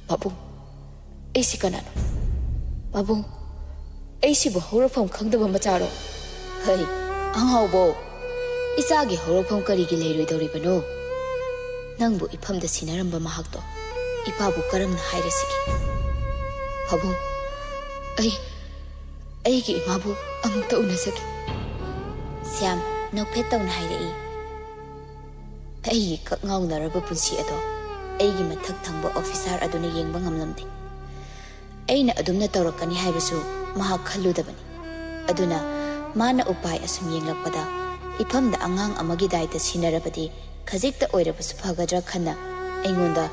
"ꯄꯥꯕꯨꯡ, ꯑꯩꯁꯤ ꯀꯅꯥꯅꯣ? ꯄꯥꯕꯨꯡ, ꯑꯩꯁꯤꯕꯨ ꯍꯧꯔꯛꯐꯝ ꯈꯪꯗꯕ ꯃꯆꯥꯔꯣ? ꯍꯩ, ꯑꯉꯥꯎꯕꯧ, ꯏꯆꯥꯒꯤ ꯍꯧꯔꯛꯐꯝ ꯀꯔꯤꯒꯤ ꯂꯩꯔꯣꯏꯗꯧꯔꯤꯕꯅꯣ? ꯅꯪꯕꯨ ꯏꯐꯝꯗ ꯁꯤꯟꯅꯔꯝꯕ ꯃꯍꯥꯛꯇꯣ ꯏꯄꯥꯕꯨ ꯀꯔꯝꯅ ꯍꯥꯏꯔꯁꯤꯒꯦ? ꯄꯥꯕꯨꯡ, ꯑꯩ, ꯑꯩꯒꯤ ꯏꯃꯥꯕꯨ ꯑꯃꯨꯛꯇ ꯎꯅꯖꯒꯦ꯫" ꯁ꯭ꯌꯥꯝ ꯅꯣꯛꯐꯦꯠ ꯇꯧꯅ ꯍꯥꯏꯔꯛꯏ꯫ ꯑꯩꯒꯤ ꯀꯛ ꯉꯥꯎꯅꯔꯕ ꯄꯨꯟꯁꯤ ꯑꯗꯣ ꯑꯩꯒꯤ ꯃꯊꯛ ꯊꯪꯕ ꯑꯣꯐꯤꯁꯥꯔ ꯑꯗꯨꯅ ꯌꯦꯡꯕ ꯉꯝꯂꯝꯗꯦ꯫ ꯑꯩꯅ ꯑꯗꯨꯝꯅ ꯇꯧꯔꯛꯀꯅꯤ ꯍꯥꯏꯕꯁꯨ ꯃꯍꯥꯛ ꯈꯜꯂꯨꯗꯕꯅꯤ꯫ ꯑꯗꯨꯅ ꯃꯥꯅ ꯎꯄꯥꯏ ꯑꯁꯨꯝ ꯌꯦꯡꯂꯛꯄꯗ, ꯏꯐꯝꯗ ꯑꯉꯥꯡ ꯑꯃꯒꯤ ꯗꯥꯏꯇ ꯁꯤꯟꯅꯔꯕꯗꯤ ꯈꯖꯤꯛꯇ ꯑꯣꯏꯔꯕꯁꯨ ꯐꯒꯗ꯭ꯔꯥ ꯈꯟꯅ ꯑꯩꯉꯣꯟꯗ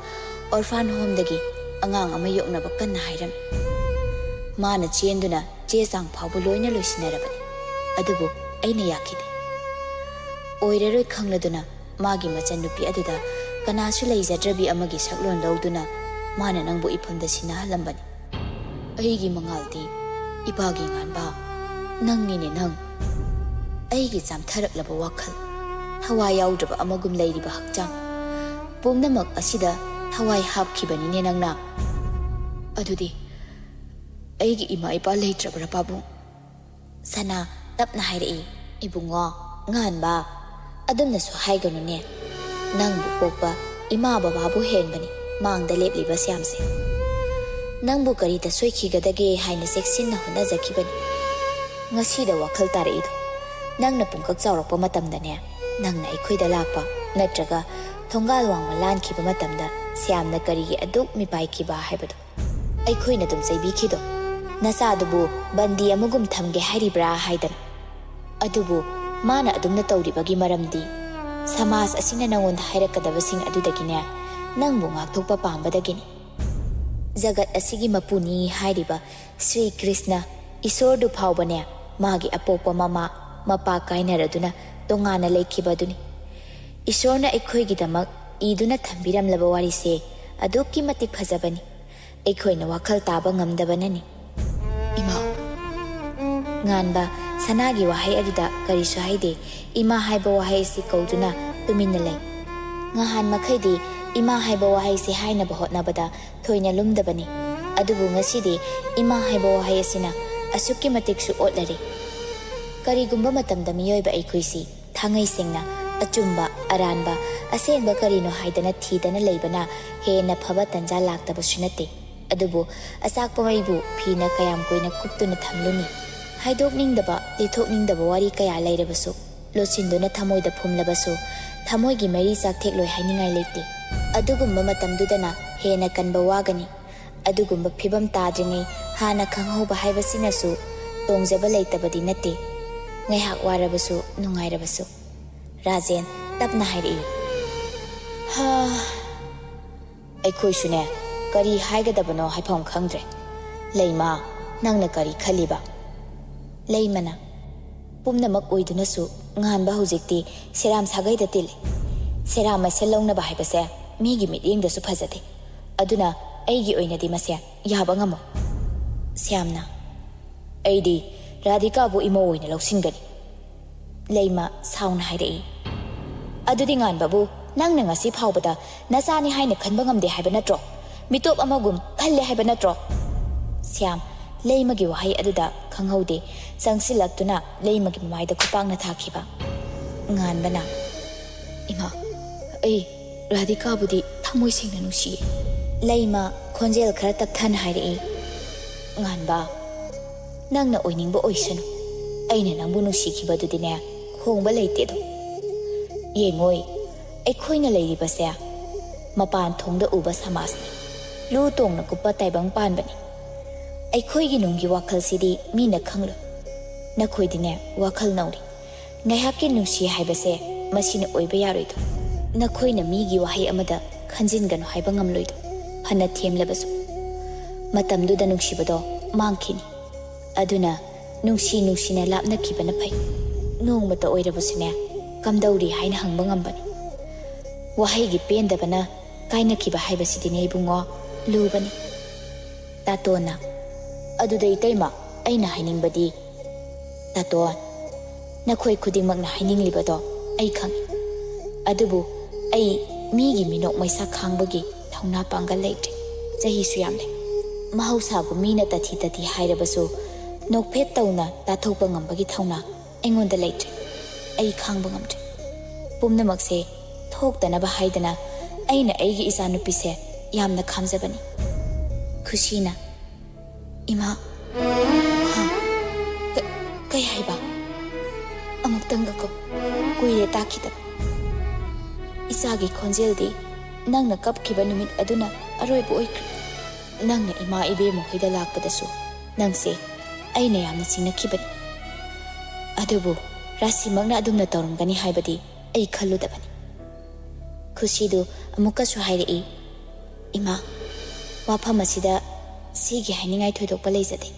ꯑꯣꯔꯐꯥꯟ ꯍꯣꯝꯗꯒꯤ ꯑꯉꯥꯡ ꯑꯃ ꯌꯣꯛꯅꯕ ꯀꯟꯅ ꯍꯥꯏꯔꯝꯃꯤ꯫ ꯃꯥꯅ ꯆꯦꯟꯗꯨꯅ ꯆꯦ ꯆꯥꯡ ꯐꯥꯎꯕ ꯂꯣꯏꯅ ꯂꯣꯏꯁꯤꯟꯅꯔꯕꯅꯤ꯫ ꯑꯗꯨꯕꯨ ꯑꯩꯅ ꯌꯥꯈꯤꯗꯦ꯫ ꯑꯣꯏꯔꯔꯣꯏ ꯈꯪꯂꯗꯨꯅ ꯃꯥꯒꯤ ꯃꯆꯟꯅꯨꯄꯤ ꯑꯗꯨꯗ ꯀꯅꯥꯁꯨ ꯂꯩꯖꯗ꯭ꯔꯕꯤ ꯑꯃꯒꯤ ꯁꯛꯂꯣꯟ ꯂꯧꯗꯨꯅ ꯃꯥꯅ ꯅꯪꯕꯨ ꯏꯐꯝꯗ ꯁꯤꯟꯅꯍꯜꯂꯝꯕꯅꯤ꯫ ꯑꯩꯒꯤ ꯃꯉꯥꯜꯗꯤ ꯏꯄꯥꯒꯤ ꯉꯥꯟꯕ, ꯅꯪꯅꯤꯅꯦ ꯅꯪ꯫ ꯑꯩꯒꯤ ꯆꯥꯝꯊꯔꯛꯂꯕ ꯋꯥꯈꯜ, ꯊꯋꯥꯏ ꯌꯥꯎꯗ꯭ꯔꯕ ꯑꯃꯒꯨꯝ ꯂꯩꯔꯤꯕ ꯍꯛꯆꯥꯡ ꯄꯨꯝꯅꯃꯛ ꯑꯁꯤꯗ ꯊꯋꯥꯏ ꯍꯥꯞꯈꯤꯕꯅꯤꯅꯦ ꯅꯪꯅ꯫ ꯑꯗꯨꯗꯤ ꯑꯩꯒꯤ ꯏꯃꯥ ꯏꯄꯥ ꯂꯩꯇ꯭ꯔꯕ꯭ꯔꯥ, ꯄꯥꯕꯨꯡ? ꯁꯅꯥ ꯇꯞꯅ ꯍꯥꯏꯔꯛꯏ, "ꯏꯕꯨꯡꯉꯣ, ꯉꯥꯟꯕ, ꯑꯗꯨꯝꯅꯁꯨ ꯍꯥꯏꯒꯅꯨꯅꯦ꯫ ꯅꯪꯕꯨ ꯄꯣꯛꯄ ꯏꯃꯥ ꯕꯕꯥꯕꯨ ꯍꯦꯟꯕꯅꯤ ꯃꯥꯡꯗ ꯂꯦꯞꯂꯤꯕ ꯁ꯭ꯌꯥꯝꯁꯦ꯫ ꯅꯪꯕꯨ ꯀꯔꯤꯗ ꯁꯣꯏꯈꯤꯒꯗꯒꯦ ꯍꯥꯏꯅ ꯆꯦꯛꯁꯤꯟꯅ ꯍꯣꯠꯅꯖꯈꯤꯕꯅꯤ꯫ ꯉꯁꯤꯗ ꯋꯥꯈꯜ ꯇꯥꯔꯛꯏꯗꯣ ꯅꯪꯅ ꯄꯨꯡꯀꯛ ꯆꯥꯎꯔꯛꯄ ꯃꯇꯝꯗꯅꯦ, ꯅꯪꯅ ꯑꯩꯈꯣꯏꯗ ꯂꯥꯛꯄ ꯅꯠꯇ꯭ꯔꯒ ꯊꯣꯡꯒꯥꯜ ꯋꯥꯡꯃ ꯂꯥꯟꯈꯤꯕ ꯃꯇꯝꯗ ꯁ꯭ꯌꯥꯝꯅ ꯀꯔꯤꯒꯤ ꯑꯗꯨꯛ ꯃꯤꯄꯥꯏꯈꯤꯕ ꯍꯥꯏꯕꯗꯣ꯫ ꯑꯩꯈꯣꯏꯅ ꯑꯗꯨꯝ ꯆꯩꯕꯤꯈꯤꯗꯣ, ꯅꯆꯥꯗꯨꯕꯨ ꯕꯟꯗꯤ ꯑꯃꯒꯨꯝ ꯊꯝꯒꯦ ꯍꯥꯏꯔꯤꯕ꯭ꯔꯥ ꯍꯥꯏꯗꯅ꯫ ꯑꯗꯨꯕꯨ ꯃꯥꯅ ꯑꯗꯨꯝꯅ ꯇꯧꯔꯤꯕꯒꯤ ꯃꯔꯝꯗꯤ ꯁꯃꯥꯖ ꯑꯁꯤꯅ ꯅꯪꯉꯣꯟꯗ ꯍꯥꯏꯔꯛꯀꯗꯕꯁꯤꯡ ꯑꯗꯨꯗꯒꯤꯅꯦ, ꯅꯪꯕꯨ ꯉꯥꯛꯊꯣꯛꯄ ꯄꯥꯝꯕꯗꯒꯤꯅꯤ꯫ ꯖꯒꯠ ꯑꯁꯤꯒꯤ ꯃꯄꯨꯅꯤ ꯍꯥꯏꯔꯤꯕ ꯁ꯭ꯔꯤ ꯀ꯭ꯔꯤꯁꯅ ꯏꯁꯣꯔꯗꯨ ꯐꯥꯎꯕꯅꯦ, ꯃꯥꯒꯤ ꯑꯄꯣꯛꯄ ꯃꯃꯥ, ꯃꯄꯥ ꯀꯥꯏꯅꯔꯗꯨꯅ ꯇꯣꯉꯥꯟꯅ ꯂꯩꯈꯤꯕ ꯑꯗꯨꯅꯤ꯫ ꯏꯁꯣꯔꯅ ꯑꯩꯈꯣꯏꯒꯤꯗꯃꯛ ꯏꯗꯨꯅ ꯊꯝꯕꯤꯔꯝꯂꯕ ꯋꯥꯔꯤꯁꯦ ꯑꯗꯨꯛꯀꯤ ꯃꯇꯤꯛ ꯐꯖꯕꯅꯤ, ꯑꯩꯈꯣꯏꯅ ꯋꯥꯈꯜ ꯇꯥꯕ ꯉꯝꯗꯕꯅꯅꯤ꯫ ꯏꯃꯥ꯫ ꯉꯥꯟꯕ ꯁꯅꯥꯒꯤ ꯋꯥꯍꯩ ꯑꯗꯨꯗ ꯀꯔꯤꯁꯨ ꯍꯥꯏꯗꯦ꯫ ꯏꯃꯥ ꯍꯥꯏꯕ ꯋꯥꯍꯩ ꯑꯁꯤ ꯀꯧꯗꯨꯅ ꯇꯨꯃꯤꯟꯅ ꯂꯩ꯫ ꯉꯍꯥꯟ ꯃꯈꯩꯗꯤ ꯏꯃꯥ ꯍꯥꯏꯕ ꯋꯥꯍꯩꯁꯤ ꯍꯥꯏꯅꯕ ꯍꯣꯠꯅꯕꯗ ꯊꯣꯏꯅ ꯂꯨꯝꯗꯕꯅꯤ꯫ ꯑꯗꯨꯕꯨ ꯉꯁꯤꯗꯤ ꯏꯃꯥ ꯍꯥꯏꯕ ꯋꯥꯍꯩ ꯑꯁꯤꯅ ꯑꯁꯨꯛꯀꯤ ꯃꯇꯤꯛꯁꯨ ꯑꯣꯠꯂꯔꯦ꯫ ꯀꯔꯤꯒꯨꯝꯕ ꯃꯇꯝꯗ ꯃꯤꯑꯣꯏꯕ ꯑꯩꯈꯣꯏꯁꯤ ꯊꯥꯡꯉꯩ ꯁꯦꯡꯅ ꯑꯆꯨꯝꯕ, ꯑꯔꯥꯟꯕ, ꯑꯁꯦꯡꯕ ꯀꯔꯤꯅꯣ ꯍꯥꯏꯗꯅ ꯊꯤꯗꯅ ꯂꯩꯕꯅ ꯍꯦꯟꯅ ꯐꯕ ꯇꯟꯖꯥ ꯂꯥꯛꯇꯕꯁꯨ ꯅꯠꯇꯦ꯫ ꯑꯗꯨꯕꯨ ꯑꯆꯥꯛꯄ ꯃꯩꯕꯨ ꯐꯤꯅ ꯀꯌꯥꯝ ꯀꯨꯏꯅ ꯀꯨꯞꯇꯨꯅ ꯊꯝꯂꯨꯅꯤ? ꯍꯥꯏꯗꯣꯛꯅꯤꯡꯗꯕ, ꯂꯤꯊꯣꯛꯅꯤꯡꯗꯕ ꯋꯥꯔꯤ ꯀꯌꯥ ꯂꯩꯔꯕꯁꯨ, ꯂꯣꯠꯁꯤꯟꯗꯨꯅ ꯊꯃꯣꯏꯗ ꯐꯨꯝꯂꯕꯁꯨ, ꯊꯃꯣꯏꯒꯤ ꯃꯩꯔꯤ ꯆꯥꯛꯊꯦꯛꯂꯣꯏ ꯍꯥꯏꯅꯤꯡꯉꯥꯏ ꯂꯩꯇꯦ꯫ ꯑꯗꯨꯒꯨꯝꯕ ꯃꯇꯝꯗꯨꯗꯅ ꯍꯦꯟꯅ ꯀꯟꯕ ꯋꯥꯒꯅꯤ꯫ ꯑꯗꯨꯒꯨꯝꯕ ꯐꯤꯚꯝ ꯇꯥꯗ꯭ꯔꯤꯉꯩ ꯍꯥꯟꯅ ꯈꯪꯍꯧꯕ ꯍꯥꯏꯕꯁꯤꯅꯁꯨ ꯇꯣꯡꯖꯕ ꯂꯩꯇꯕꯗꯤ ꯅꯠꯇꯦ꯫ ꯉꯥꯏꯍꯥꯛ ꯋꯥꯔꯕꯁꯨ, ꯅꯨꯡꯉꯥꯏꯔꯕꯁꯨ꯫ ꯔꯥꯖꯦꯟ ꯇꯞꯅ ꯍꯥꯏꯔꯛꯏ꯫ ꯍꯥ, ꯑꯩꯈꯣꯏꯁꯨꯅꯦ, ꯀꯔꯤ ꯍꯥꯏꯒꯗꯕꯅꯣ ꯍꯥꯏꯐꯝ ꯈꯪꯗ꯭ꯔꯦ꯫ ꯂꯩꯃ, ꯅꯪꯅ ꯀꯔꯤ ꯈꯜꯂꯤꯕ? ꯂꯩꯃꯅ, ꯄꯨꯝꯅꯃꯛ ꯑꯣꯏꯗꯨꯅꯁꯨ ꯉꯥꯟꯕ ꯍꯧꯖꯤꯛꯇꯤ ꯁꯦꯔꯥꯝ ꯁꯥꯒꯩꯗ ꯇꯤꯜꯂꯤ꯫ ꯁꯦꯔꯥꯝ ꯃꯁꯦꯜ ꯂꯧꯅꯕ ꯍꯥꯏꯕꯁꯦ ꯃꯤꯒꯤ ꯃꯤꯠꯌꯦꯡꯗꯁꯨ ꯐꯖꯗꯦ꯫ ꯑꯗꯨꯅ ꯑꯩꯒꯤ ꯑꯣꯏꯅꯗꯤ ꯃꯁꯦ ꯌꯥꯕ ꯉꯝꯃꯣꯏ꯫ ꯁ꯭ꯌꯥꯝꯅ, ꯑꯩꯗꯤ ꯔꯥꯙꯤꯀꯥꯕꯨ ꯏꯃꯧ ꯑꯣꯏꯅ ꯂꯧꯁꯤꯟꯒꯅꯤ꯫ ꯂꯩꯃ ꯁꯥꯎꯅ ꯍꯥꯏꯔꯛꯏ꯫ ꯑꯗꯨꯗꯤ ꯉꯥꯟꯕꯕꯨ ꯅꯪꯅ ꯉꯁꯤ ꯐꯥꯎꯕꯗ ꯅꯆꯥꯅꯤ ꯍꯥꯏꯅ ꯈꯟꯕ ꯉꯝꯗꯦ ꯍꯥꯏꯕ ꯅꯠꯇ꯭ꯔꯣ? ꯃꯤꯇꯣꯞ ꯑꯃꯒꯨꯝ ꯈꯜꯂꯦ ꯍꯥꯏꯕ ꯅꯠꯇ꯭ꯔꯣ? ꯁ꯭ꯌꯥꯝ ꯂꯩꯃꯒꯤ ꯋꯥꯍꯩ ꯑꯗꯨꯗ ꯈꯪꯍꯧꯗꯦ ꯆꯪꯁꯤꯜꯂꯛꯇꯨꯅ ꯂꯩꯃꯒꯤ ꯃꯃꯥꯏꯗ ꯈꯨꯄꯥꯛꯅ ꯊꯥꯈꯤꯕ꯫ ꯉꯥꯟꯕꯅ, "ꯏꯃꯥ, ꯑꯩ ꯔꯥꯙꯤꯀꯥꯕꯨꯗꯤ ꯊꯃꯣꯏ ꯁꯦꯡꯅ ꯅꯨꯡꯁꯤꯌꯦ꯫" ꯂꯩꯃ ꯈꯣꯟꯖꯦꯜ ꯈꯔ ꯇꯞꯊꯅ ꯍꯥꯏꯔꯛꯏ꯫ "ꯉꯥꯟꯕ, ꯅꯪꯅ ꯑꯣꯏꯅꯤꯡꯕ ꯑꯣꯏꯁꯅꯨ, ꯑꯩꯅ ꯅꯪꯕꯨ ꯅꯨꯡꯁꯤꯈꯤꯕꯗꯨꯗꯤꯅꯦ, ꯍꯣꯡꯕ ꯂꯩꯇꯦꯗꯣ꯫ ꯌꯦꯡꯉꯣꯏ, ꯑꯩꯈꯣꯏꯅ ꯂꯩꯔꯤꯕꯁꯦ ꯃꯄꯥꯟ ꯊꯣꯡꯗ ꯎꯕ ꯁꯃꯥꯖꯅꯤ꯫ ꯂꯨ ꯇꯣꯡꯅ ꯀꯨꯞꯄ ꯇꯥꯏꯕꯪ ꯄꯥꯟꯕꯅꯤ꯫ ꯑꯩꯈꯣꯏꯒꯤ ꯅꯨꯡꯒꯤ ꯋꯥꯈꯜꯁꯤꯗꯤ ꯃꯤꯅ ꯈꯪꯂꯣꯏ꯫ ꯅꯈꯣꯏꯗꯤꯅꯦ, ꯋꯥꯈꯜ ꯅꯧꯔꯤ꯫ ꯉꯥꯏꯍꯥꯛꯀꯤ ꯅꯨꯡꯁꯤ ꯍꯥꯏꯕꯁꯦ ꯃꯁꯤꯅ ꯑꯣꯏꯕ ꯌꯥꯔꯣꯏꯗꯣ꯫ ꯅꯈꯣꯏꯅ ꯃꯤꯒꯤ ꯋꯥꯍꯩ ꯑꯃꯗ ꯈꯟꯖꯤꯟꯒꯅꯨ ꯍꯥꯏꯕ ꯉꯝꯂꯣꯏꯗꯣ, ꯐꯅ ꯊꯦꯝꯂꯕꯁꯨ꯫ ꯃꯇꯝꯗꯨꯗ ꯅꯨꯡꯁꯤꯕꯗꯣ ꯃꯥꯡꯈꯤꯅꯤ꯫ ꯑꯗꯨꯅ ꯅꯨꯡꯁꯤ ꯅꯨꯡꯁꯤꯅ ꯂꯥꯞꯅꯈꯤꯕꯅ ꯐꯩ꯫ ꯅꯣꯡꯃꯇ ꯑꯣꯏꯔꯕꯁꯨꯅꯦ, ꯀꯝꯗꯧꯔꯤ ꯍꯥꯏꯅ ꯍꯪꯕ ꯉꯝꯕꯅꯤ꯫ ꯋꯥꯍꯩꯒꯤ ꯄꯦꯟꯗꯕꯅ ꯀꯥꯏꯅꯈꯤꯕ ꯍꯥꯏꯕꯁꯤꯗꯤꯅꯦ ꯏꯕꯨꯡꯉꯣ, ꯂꯨꯕꯅꯤ꯫ ꯇꯥꯇꯣꯟꯅ, "ꯑꯗꯨꯗ ꯏꯇꯩꯃ, ꯑꯩꯅ ꯍꯥꯏꯅꯤꯡꯕꯗꯤ"꯫ "ꯇꯥꯇꯣꯟ, ꯅꯈꯣꯏ ꯈꯨꯗꯤꯡꯃꯛꯅ ꯍꯥꯏꯅꯤꯡꯂꯤꯕꯗꯣ ꯑꯩ ꯈꯪꯏ꯫ ꯑꯗꯨꯕꯨ ꯑꯩ ꯃꯤꯒꯤ ꯃꯤꯅꯣꯛ ꯃꯩꯁꯥ ꯈꯥꯡꯕꯒꯤ ꯊꯧꯅꯥ ꯄꯥꯡꯒꯜ ꯂꯩꯇ꯭ꯔꯦ꯫ ꯆꯍꯤꯁꯨ ꯌꯥꯝꯂꯦ꯫ ꯃꯍꯧꯁꯥꯕꯨ ꯃꯤꯅ ꯇꯊꯤ ꯇꯊꯤ ꯍꯥꯏꯔꯕꯁꯨ ꯅꯣꯛꯐꯦꯠ ꯇꯧꯅ ꯇꯥꯊꯣꯛꯄ ꯉꯝꯕꯒꯤ ꯊꯧꯅꯥ ꯑꯩꯉꯣꯟꯗ ꯂꯩꯇ꯭ꯔꯦ꯫ ꯑꯩ ꯈꯥꯡꯕ ꯉꯝꯗ꯭ꯔꯦ꯫ ꯄꯨꯝꯅꯃꯛꯁꯦ ꯊꯣꯛꯇꯅꯕ ꯍꯥꯏꯗꯅ ꯑꯩꯅ ꯑꯩꯒꯤ ꯏꯆꯥꯅꯨꯄꯤꯁꯦ ꯌꯥꯝꯅ ꯈꯥꯝꯖꯕꯅꯤ"꯫ ꯈꯨꯁꯤꯅ, "ꯏꯃꯥ"꯫ "ꯍꯥ? ꯀ-, ꯀꯩ ꯍꯥꯏꯕ? ꯑꯃꯨꯛꯇꯪꯒ ꯀꯧ꯫ ꯀꯨꯏꯔꯦ ꯇꯥꯈꯤꯗꯕ꯫ ꯏꯆꯥꯒꯤ ꯈꯣꯟꯖꯦꯜꯗꯤ ꯅꯪꯅ ꯀꯞꯈꯤꯕ ꯅꯨꯃꯤꯠ ꯑꯗꯨꯅ ꯑꯔꯣꯏꯕ ꯑꯣꯏꯈ꯭ꯔꯦ꯫ ꯅꯪꯅ ꯏꯃꯥ ꯏꯕꯦꯝꯃ ꯍꯣꯏꯗ ꯂꯥꯛꯄꯗꯁꯨ ꯅꯪꯁꯦ ꯑꯩꯅ ꯌꯥꯝꯅ ꯆꯤꯡꯅꯈꯤꯕꯅꯤ꯫ ꯑꯗꯨꯕꯨ ꯔꯥꯁꯤꯃꯛꯅ ꯑꯗꯨꯝꯅ ꯇꯧꯔꯝꯒꯅꯤ ꯍꯥꯏꯕꯗꯤ ꯑꯩ ꯈꯜꯂꯨꯗꯕꯅꯤ"꯫ ꯈꯨꯁꯤꯗꯨ ꯑꯃꯨꯛꯀꯁꯨ ꯍꯥꯏꯔꯛꯏ, "ꯏꯃꯥ, ꯋꯥꯐꯝ ꯑꯁꯤꯗ ꯁꯤꯒꯤ ꯍꯥꯏꯅꯤꯡꯉꯥꯏ ꯊꯣꯏꯗꯣꯛꯄ ꯂꯩꯖꯗꯦ꯫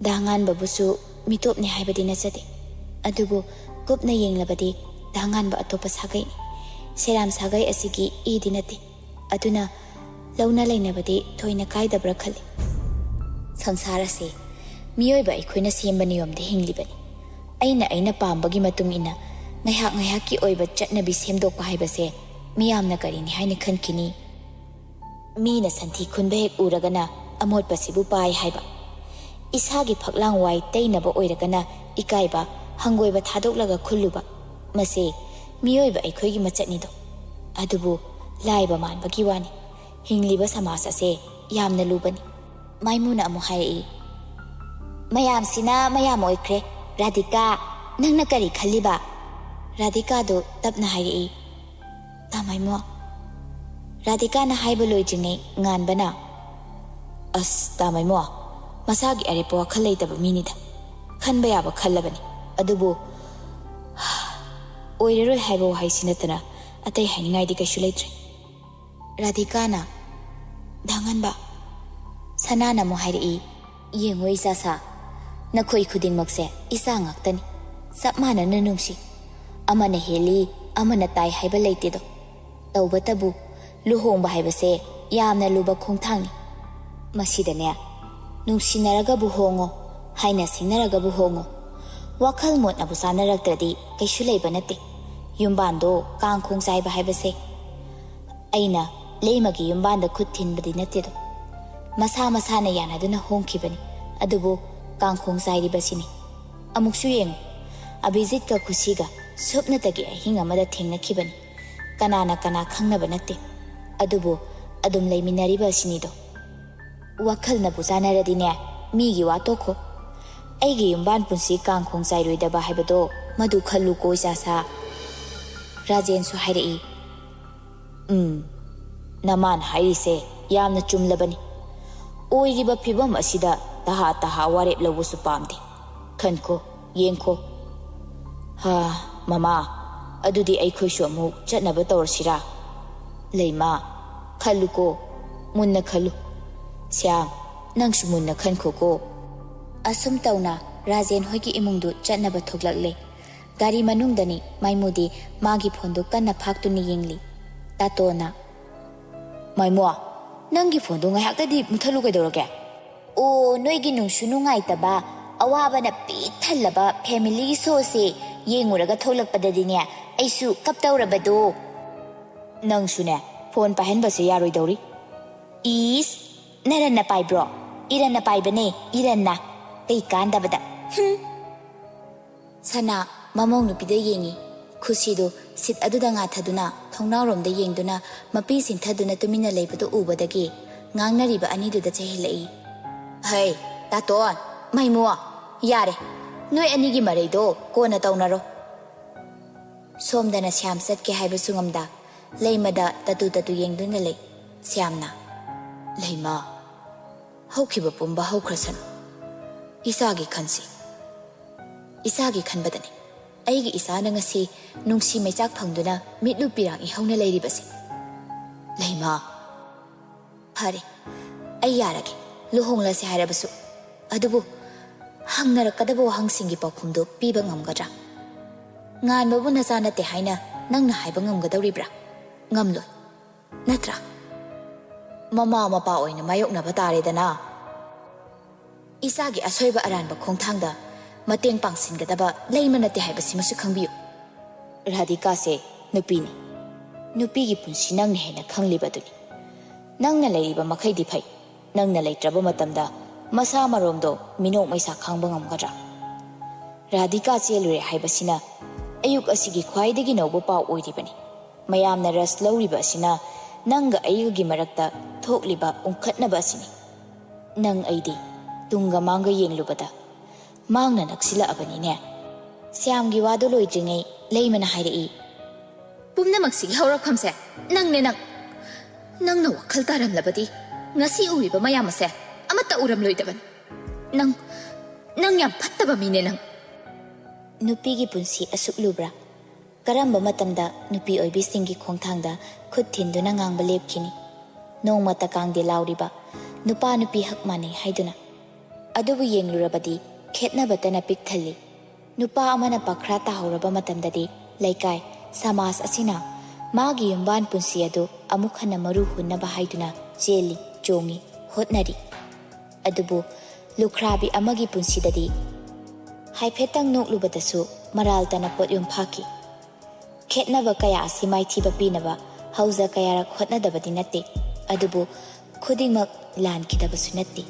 ꯗꯥ ꯉꯥꯟꯕꯕꯨꯁꯨ ꯃꯤꯇꯣꯞꯅꯤ ꯍꯥꯏꯕꯗꯤ ꯅꯠꯆꯗꯦ꯫ ꯑꯗꯨꯕꯨ ꯀꯨꯞꯅ ꯌꯦꯡꯂꯕꯗꯤ ꯗꯥ ꯉꯥꯟꯕ ꯑꯇꯣꯞꯄ ꯁꯥꯒꯩꯅꯤ꯫ ꯁꯦꯔꯥꯝ ꯁꯥꯒꯩ ꯑꯁꯤꯒꯤ ꯏꯗꯤ ꯅꯠꯇꯦ꯫ ꯑꯗꯨꯅ ꯂꯧꯅ ꯂꯩꯅꯕꯗꯤ ꯊꯣꯏꯅ ꯀꯥꯏꯗꯕ꯭ꯔꯥ ꯈꯜꯂꯤ꯫ ꯁꯪꯁꯥꯔ ꯑꯁꯤ ꯃꯤꯑꯣꯏꯕ ꯑꯩꯈꯣꯏꯅ ꯁꯦꯝꯕ ꯅꯤꯌꯣꯝꯗ ꯍꯤꯡꯂꯤꯕꯅꯤ꯫ ꯑꯩꯅ ꯑꯩꯅ ꯄꯥꯝꯕꯒꯤ ꯃꯇꯨꯡ ꯏꯟꯅ ꯉꯥꯏꯍꯥꯛ ꯉꯥꯏꯍꯥꯛꯀꯤ ꯑꯣꯏꯕ ꯆꯠꯅꯕꯤ ꯁꯦꯝꯗꯣꯛꯄ ꯍꯥꯏꯕꯁꯦ ꯃꯤꯌꯥꯝꯅ ꯀꯔꯤꯅꯤ ꯍꯥꯏꯅ ꯈꯟꯈꯤꯅꯤ? ꯃꯤꯅ ꯁꯟꯊꯤ ꯈꯨꯟꯕ ꯍꯦꯛ ꯎꯔꯒꯅ ꯑꯃꯣꯠꯄꯁꯤꯕꯨ ꯄꯥꯏ ꯍꯥꯏꯕ, ꯏꯁꯥꯒꯤ ꯐꯛꯂꯥꯡ ꯋꯥꯏ ꯇꯩꯅꯕ ꯑꯣꯏꯔꯒꯅ ꯏꯀꯥꯏꯕ, ꯍꯪꯒꯣꯏꯕ ꯊꯥꯗꯣꯛꯂꯒ ꯈꯨꯜꯂꯨꯕ, ꯃꯁꯤ ꯃꯤꯑꯣꯏꯕ ꯑꯩꯈꯣꯏꯒꯤ ꯃꯆꯠꯅꯤꯗꯣ꯫ ꯑꯗꯨꯕꯨ ꯂꯥꯏꯕ ꯃꯥꯟꯕꯒꯤ ꯋꯥꯅꯤ, ꯍꯤꯡꯂꯤꯕ ꯁꯃꯥꯖ ꯑꯁꯦ ꯌꯥꯝꯅ ꯂꯨꯕꯅꯤ"꯫ ꯃꯥꯏꯃꯨꯅ ꯑꯃꯨꯛ ꯍꯥꯏꯔꯛꯏ, "ꯃꯌꯥꯝꯁꯤꯅ ꯃꯌꯥꯝ ꯑꯣꯏꯈ꯭ꯔꯦ꯫ ꯔꯥꯙꯤꯀꯥ, ꯅꯪꯅ ꯀꯔꯤ ꯈꯜꯂꯤꯕ?" ꯔꯥꯙꯤꯀꯥꯗꯨ ꯇꯞꯅ ꯍꯥꯏꯔꯛꯏ, "ꯇꯥ ꯃꯥꯏꯃꯣ"꯫ ꯔꯥꯙꯤꯀꯥꯅ ꯍꯥꯏꯕ ꯂꯣꯏꯗ꯭ꯔꯤꯉꯩ ꯉꯥꯟꯕꯅ, "ꯑꯁ, ꯇꯥ ꯃꯥꯏꯃꯣ, ꯃꯁꯥꯒꯤ ꯑꯔꯦꯞꯄ ꯋꯥꯈꯜ ꯂꯩꯇꯕ ꯃꯤꯅꯤꯗ꯫ ꯈꯟꯕ ꯌꯥꯕ ꯈꯜꯂꯕꯅꯤ꯫ ꯑꯗꯨꯕꯨ ꯑꯣꯏꯔꯔꯣꯏ ꯍꯥꯏꯕ ꯋꯥꯍꯩꯁꯤ ꯅꯠꯇꯅ ꯑꯇꯩ ꯍꯥꯏꯅꯤꯡꯉꯥꯏꯗꯤ ꯀꯩꯁꯨ ꯂꯩꯇ꯭ꯔꯦ"꯫ ꯔꯥꯙꯤꯀꯥꯅ, "ꯗꯥ ꯉꯥꯟꯕ"꯫ ꯁꯅꯥꯅ ꯑꯃꯨꯛ ꯍꯥꯏꯔꯛꯏ, "ꯌꯦꯡꯉꯣ ꯏꯆꯥꯁꯥ, ꯅꯈꯣꯏ ꯈꯨꯗꯤꯡꯃꯛꯁꯦ ꯏꯆꯥ ꯉꯥꯛꯇꯅꯤ꯫ ꯆꯞ ꯃꯥꯟꯅꯅ ꯅꯨꯡꯁꯤ꯫ ꯑꯃꯅ ꯍꯦꯜꯂꯤ, ꯑꯃꯅ ꯇꯥꯏ ꯍꯥꯏꯕ ꯂꯩꯇꯦꯗꯣ꯫ ꯇꯧꯕꯇꯕꯨ, ꯂꯨꯍꯣꯡꯕ ꯍꯥꯏꯕꯁꯦ ꯌꯥꯝꯅ ꯂꯨꯕ ꯈꯣꯡꯊꯥꯡꯅꯤ꯫ ꯃꯁꯤꯗꯅꯦ, ꯅꯨꯡꯁꯤꯅꯔꯒꯕꯨ ꯍꯣꯡꯉꯣ, ꯍꯥꯏꯅ ꯁꯤꯡꯅꯔꯒꯕꯨ ꯍꯣꯡꯉꯣ, ꯋꯥꯈꯜ ꯃꯣꯠꯅꯕꯨ ꯆꯥꯅꯔꯛꯇ꯭ꯔꯗꯤ ꯀꯩꯁꯨ ꯂꯩꯕ ꯅꯠꯇꯦ꯫ ꯌꯨꯝꯕꯥꯟꯗꯣ ꯀꯥꯡꯈꯣꯡ ꯆꯥꯏꯕ ꯍꯥꯏꯕꯁꯦ꯫ ꯑꯩꯅ ꯂꯩꯃꯒꯤ ꯌꯨꯝꯕꯥꯟꯗ ꯈꯨꯠ ꯊꯤꯟꯕꯗꯤ ꯅꯠꯇꯦꯗꯣ꯫ ꯃꯁꯥ ꯃꯁꯥꯅ ꯌꯥꯅꯗꯨꯅ ꯍꯣꯡꯈꯤꯕꯅꯤ꯫ ꯑꯗꯨꯕꯨ ꯀꯥꯡꯈꯣꯡ ꯆꯥꯏꯔꯤꯕꯁꯤꯅꯤ꯫ ꯑꯃꯨꯛꯁꯨ ꯌꯦꯡꯉꯨ, ꯑꯚꯤꯖꯤꯠꯀ ꯈꯨꯁꯤꯒ ꯁꯨꯞꯅꯇꯒꯤ ꯑꯍꯤꯡ ꯑꯃꯗ ꯊꯦꯡꯅꯈꯤꯕꯅꯤ꯫ ꯀꯅꯥꯅ ꯀꯅꯥ ꯈꯪꯅꯕ ꯅꯠꯇꯦ꯫ ꯑꯗꯨꯕꯨ ꯑꯗꯨꯝ ꯂꯩꯃꯤꯟꯅꯔꯤꯕ ꯑꯁꯤꯅꯤꯗꯣ꯫ ꯋꯥꯈꯜꯅꯕꯨ ꯆꯥꯟꯅꯔꯗꯤꯅꯦ, ꯃꯤꯒꯤ ꯋꯥ ꯇꯣꯛꯈꯣ꯫ ꯑꯩꯒꯤ ꯌꯨꯝꯕꯥꯟ ꯄꯨꯟꯁꯤ ꯀꯥꯡꯈꯣꯡ ꯆꯥꯏꯔꯣꯏꯗꯕ ꯍꯥꯏꯕꯗꯣ ꯃꯗꯨ ꯈꯜꯂꯨꯀꯣ, ꯏꯆꯥꯁꯥ꯫ ꯔꯥꯖꯦꯟꯁꯨ ꯍꯥꯏꯔꯛꯏ, "ꯎꯝ, ꯅꯃꯥꯅ ꯍꯥꯏꯔꯤꯁꯦ ꯌꯥꯝꯅ ꯆꯨꯝꯂꯕꯅꯤ꯫ ꯑꯣꯏꯔꯤꯕ ꯐꯤꯕꯝ ꯑꯁꯤꯗ ꯇꯍꯥ ꯇꯍꯥ ꯋꯥꯔꯦꯞ ꯂꯧꯕꯁꯨ ꯄꯥꯝꯗꯦ꯫ ꯈꯟꯈꯣ, ꯌꯦꯡꯈꯣ꯫ ꯍꯥ, ꯃꯃꯥ, ꯑꯗꯨꯗꯤ ꯑꯩꯈꯣꯏꯁꯨ ꯑꯃꯨꯛ ꯆꯠꯅꯕ ꯇꯧꯔꯁꯤꯔꯥ?" "ꯂꯩꯃ, ꯈꯜꯂꯨꯀꯣ, ꯃꯨꯟꯅ ꯈꯜꯂꯨ꯫ ꯁ꯭ꯌꯥꯝ, ꯅꯪꯁꯨ ꯃꯨꯟꯅ ꯈꯟꯈꯣꯀꯣ꯫" ꯑꯁꯨꯝ ꯇꯧꯅ ꯔꯥꯖꯦꯟ ꯍꯣꯏꯒꯤ ꯏꯃꯨꯡꯗꯨ ꯆꯠꯅꯕ ꯊꯣꯛꯂꯛꯂꯦ꯫ ꯒꯥꯔꯤ ꯃꯅꯨꯡꯗꯅꯤ ꯃꯥꯏꯃꯨꯗꯤ ꯃꯥꯒꯤ ꯐꯣꯟꯗꯨ ꯀꯟꯅ ꯐꯥꯛꯇꯨꯅ ꯌꯦꯡꯂꯤ꯫ ꯇꯥꯇꯣꯅ, "ꯃꯥꯏꯃꯨ, ꯅꯪꯒꯤ ꯐꯣꯟꯗꯨ ꯉꯥꯏꯍꯥꯛꯇꯗꯤ ꯃꯨꯠꯊꯠꯂꯨ, ꯀꯩꯗꯧꯔꯒꯦ?" "ꯑꯣ, ꯅꯣꯏꯒꯤ ꯅꯨꯡꯁꯨ ꯅꯨꯡꯉꯥꯏꯇꯕ, ꯑꯋꯥꯕꯅ ꯄꯤꯛ ꯊꯜꯂꯕ ꯐꯦꯃꯤꯂꯤ ꯁꯣꯁꯦ ꯌꯦꯡꯉꯨꯔꯒ ꯊꯣꯛꯂꯛꯄꯗꯗꯤꯅꯦ, ꯑꯩꯁꯨ ꯀꯞꯇꯧꯔꯕꯗꯣ꯫" "ꯅꯪꯁꯨꯅꯦ, ꯐꯣꯟ ꯄꯥꯏꯍꯟꯕꯁꯦ ꯌꯥꯔꯣꯏꯗꯧꯔꯤ꯫" "ꯏꯁ, ꯅꯔꯟꯅ ꯄꯥꯏꯕ꯭ꯔꯣ?" "ꯏꯔꯟꯅ ꯄꯥꯏꯕꯅꯦ, ꯏꯔꯟꯅ꯫ ꯀꯩ ꯀꯥꯟꯗꯕꯗ꯫ ꯍꯨꯝ꯫" ꯁꯅꯥ ꯃꯃꯧ ꯅꯨꯄꯤꯗ ꯌꯦꯡꯉꯤ꯫ ꯈꯨꯁꯤꯗꯨ ꯁꯤꯠ ꯑꯗꯨꯗ ꯉꯥꯊꯗꯨꯅ ꯊꯣꯡꯅꯥꯎꯔꯣꯝꯗ ꯌꯦꯡꯗꯨꯅ ꯃꯄꯤ ꯁꯤꯟꯊꯗꯨꯅ ꯇꯨꯃꯤꯟꯅ ꯂꯩꯕꯗꯨ ꯎꯕꯗꯒꯤ ꯉꯥꯡꯅꯔꯤꯕ ꯑꯅꯤꯗꯨꯗ ꯆꯩꯍꯤꯜꯂꯛꯏ꯫ "ꯍꯩ, ꯇꯥꯇꯣꯟ, ꯃꯩꯃꯨ, ꯌꯥꯔꯦ꯫ ꯅꯣꯏ ꯑꯅꯤꯒꯤ ꯃꯔꯩꯗꯣ ꯀꯣꯟꯅ ꯇꯧꯅꯔꯣ꯫" ꯁꯣꯝꯗꯅ ꯁ꯭ꯌꯥꯝ ꯆꯠꯀꯦ ꯍꯥꯏꯕꯁꯨ ꯉꯝꯗ ꯂꯩꯃꯗ ꯇꯇꯨ ꯇꯇꯨ ꯌꯦꯡꯗꯨꯅ ꯂꯩ꯫ ꯁ꯭ꯌꯥꯝꯅ, "ꯂꯩꯃ, ꯍꯧꯈꯤꯕ ꯄꯨꯝꯕ ꯍꯧꯈ꯭ꯔꯁꯅꯨ꯫ ꯏꯆꯥꯒꯤ ꯈꯟꯁꯤ꯫ ꯏꯆꯥꯒꯤ ꯈꯟꯕꯗꯅꯤ ꯑꯩꯒꯤ ꯏꯆꯥꯅ ꯉꯁꯤ ꯅꯨꯡꯁꯤ ꯃꯩꯆꯥꯛ ꯐꯪꯗꯨꯅ ꯃꯤꯠꯂꯨ ꯄꯤꯔꯥꯡ ꯏꯍꯧꯅ ꯂꯩꯔꯤꯕꯁꯦ꯫ ꯂꯩꯃ, ꯐꯔꯦ, ꯑꯩ ꯌꯥꯔꯒꯦ, ꯂꯨꯍꯣꯡꯂꯁꯦ ꯍꯥꯏꯔꯕꯁꯨ꯫ ꯑꯗꯨꯕꯨ ꯍꯪꯅꯔꯛꯀꯗꯕ ꯋꯥꯍꯪꯁꯤꯡꯒꯤ ꯄꯥꯎꯈꯨꯝꯗꯨ ꯄꯤꯕ ꯉꯝꯒꯗ꯭ꯔꯥ? ꯉꯥꯟꯕꯕꯨ ꯅꯆꯥ ꯅꯠꯇꯦ ꯍꯥꯏꯅ ꯅꯪꯅ ꯍꯥꯏꯕ ꯉꯝꯒꯗꯧꯔꯤꯕ꯭ꯔꯥ? ꯉꯝꯂꯣꯏ, ꯅꯠꯇ꯭ꯔꯥ? ꯃꯃꯥ ꯃꯄꯥ ꯑꯣꯏꯅ ꯃꯥꯌꯣꯛꯅꯕ ꯇꯥꯔꯦꯗꯅ꯫ ꯏꯆꯥꯒꯤ ꯑꯁꯣꯏꯕ ꯑꯔꯥꯟꯕ ꯈꯣꯡꯊꯥꯡꯗ ꯃꯇꯦꯡ ꯄꯥꯡꯁꯤꯟꯒꯗꯕ ꯂꯩꯃ ꯅꯠꯇꯦ ꯍꯥꯏꯕꯁꯤꯃꯁꯨ ꯈꯪꯕꯤꯌꯨ꯫ ꯔꯥꯙꯤꯀꯥꯁꯦ ꯅꯨꯄꯤꯅꯤ꯫ ꯅꯨꯄꯤꯒꯤ ꯄꯨꯟꯁꯤ ꯅꯪꯅ ꯍꯦꯟꯅ ꯈꯪꯂꯤꯕꯗꯨꯅꯤ꯫ ꯅꯪꯅ ꯂꯩꯔꯤꯕ ꯃꯈꯩꯗꯤ ꯐꯩ, ꯅꯪꯅ ꯂꯩꯇ꯭ꯔꯕ ꯃꯇꯝꯗ ꯃꯁꯥ ꯃꯔꯣꯝꯗꯣ ꯃꯤꯅꯣꯛ ꯃꯩꯁꯥ ꯈꯥꯡꯕ ꯉꯝꯒꯗ꯭ꯔꯥ? ꯔꯥꯙꯤꯀꯥ ꯆꯦꯜꯂꯨꯔꯦ ꯍꯥꯏꯕꯁꯤꯅ ꯑꯌꯨꯛ ꯑꯁꯤꯒꯤ ꯈ꯭ꯋꯥꯏꯗꯒꯤ ꯅꯧꯕ ꯄꯥꯎ ꯑꯣꯏꯔꯤꯕꯅꯤ꯫ ꯃꯌꯥꯝꯅ ꯔꯁ ꯂꯧꯔꯤꯕ ꯑꯁꯤꯅ ꯅꯪꯒ ꯑꯩꯒꯒꯤ ꯃꯔꯛꯇ ꯊꯣꯛꯂꯤꯕ ꯎꯪꯈꯠꯅꯕ ꯑꯁꯤꯅꯤ꯫ ꯅꯪ ꯑꯩꯗꯤ ꯇꯨꯡꯒ ꯃꯥꯡꯒ ꯌꯦꯡꯂꯨꯕꯗ ꯃꯥꯡꯅ ꯅꯛꯁꯤꯜꯂꯛꯑꯕꯅꯤꯅꯦ꯫ ꯁ꯭ꯌꯥꯝꯒꯤ ꯋꯥꯗꯨ ꯂꯣꯏꯗ꯭ꯔꯤꯉꯩ ꯂꯩꯃꯅ ꯍꯥꯏꯔꯛꯏ, "ꯄꯨꯝꯅꯃꯛꯁꯤꯒꯤ ꯍꯧꯔꯛꯐꯝꯁꯦ ꯅꯪꯅꯦ, ꯅꯪ꯫ ꯅꯪꯅ ꯋꯥꯈꯜ ꯇꯥꯔꯝꯂꯕꯗꯤ ꯉꯁꯤ ꯎꯔꯤꯕ ꯃꯌꯥꯝ ꯑꯁꯦ ꯑꯃꯠꯇ ꯎꯔꯝꯂꯣꯏꯗꯕꯅꯤ꯫ ꯅꯪ, ꯅꯪ ꯌꯥꯝ ꯐꯠꯇꯕ ꯃꯤꯅꯦ, ꯅꯪ꯫" ꯅꯨꯄꯤꯒꯤ ꯄꯨꯟꯁꯤ ꯑꯁꯨꯛ ꯂꯨꯕ꯭ꯔꯥ? ꯀꯔꯝꯕ ꯃꯇꯝꯗ ꯅꯨꯄꯤ ꯑꯣꯏꯕꯤꯁꯤꯡꯒꯤ ꯈꯣꯡꯊꯥꯡꯗ ꯈꯨꯠ ꯊꯤꯟꯗꯨꯅ ꯉꯥꯡꯕ ꯂꯦꯞꯈꯤꯅꯤ? ꯅꯣꯡꯃꯇ ꯀꯥꯡꯗꯦ ꯂꯥꯎꯔꯤꯕ ꯅꯨꯄꯥ ꯅꯨꯄꯤ ꯍꯛ ꯃꯥꯟꯅꯩ ꯍꯥꯏꯗꯨꯅ꯫ ꯑꯗꯨꯕꯨ ꯌꯦꯡꯂꯨꯔꯕꯗꯤ ꯈꯦꯠꯅꯕꯇꯅ ꯄꯤꯛ ꯊꯜꯂꯤ꯫ ꯅꯨꯄꯥ ꯑꯃꯅ ꯄꯥꯈ꯭ꯔꯥ ꯇꯥꯍꯧꯔꯕ ꯃꯇꯝꯗꯗꯤ ꯂꯩꯀꯥꯏ, ꯁꯃꯥꯖ ꯑꯁꯤꯅ ꯃꯥꯒꯤ ꯌꯨꯝꯕꯥꯟ ꯄꯨꯟꯁꯤ ꯑꯗꯨ ꯑꯃꯨꯛ ꯍꯟꯅ ꯃꯔꯨ ꯍꯨꯟꯅꯕ ꯍꯥꯏꯗꯨꯅ ꯆꯦꯜꯂꯤ, ꯆꯣꯡꯉꯤ, ꯍꯣꯠꯅꯔꯤ꯫ ꯑꯗꯨꯕꯨ ꯂꯨꯈ꯭ꯔꯥꯕꯤ ꯑꯃꯒꯤ ꯄꯨꯟꯁꯤꯗꯗꯤ ꯍꯥꯏꯐꯦꯠꯇꯪ ꯅꯣꯛꯂꯨꯕꯗꯁꯨ ꯃꯔꯥꯜ ꯇꯅ ꯄꯣꯠꯌꯨꯝ ꯐꯥꯈꯤ꯫ ꯈꯦꯠꯅꯕ ꯀꯌꯥ ꯑꯁꯤ ꯃꯥꯏꯊꯤꯕ ꯄꯤꯅꯕ ꯍꯧꯖ ꯀꯌꯥꯔꯛ ꯍꯣꯠꯅꯗꯕꯗꯤ ꯅꯠꯇꯦ, ꯑꯗꯨꯕꯨ ꯈꯨꯗꯤꯡꯃꯛ ꯂꯥꯟꯈꯤꯗꯕꯁꯨ ꯅꯠꯇꯦ꯫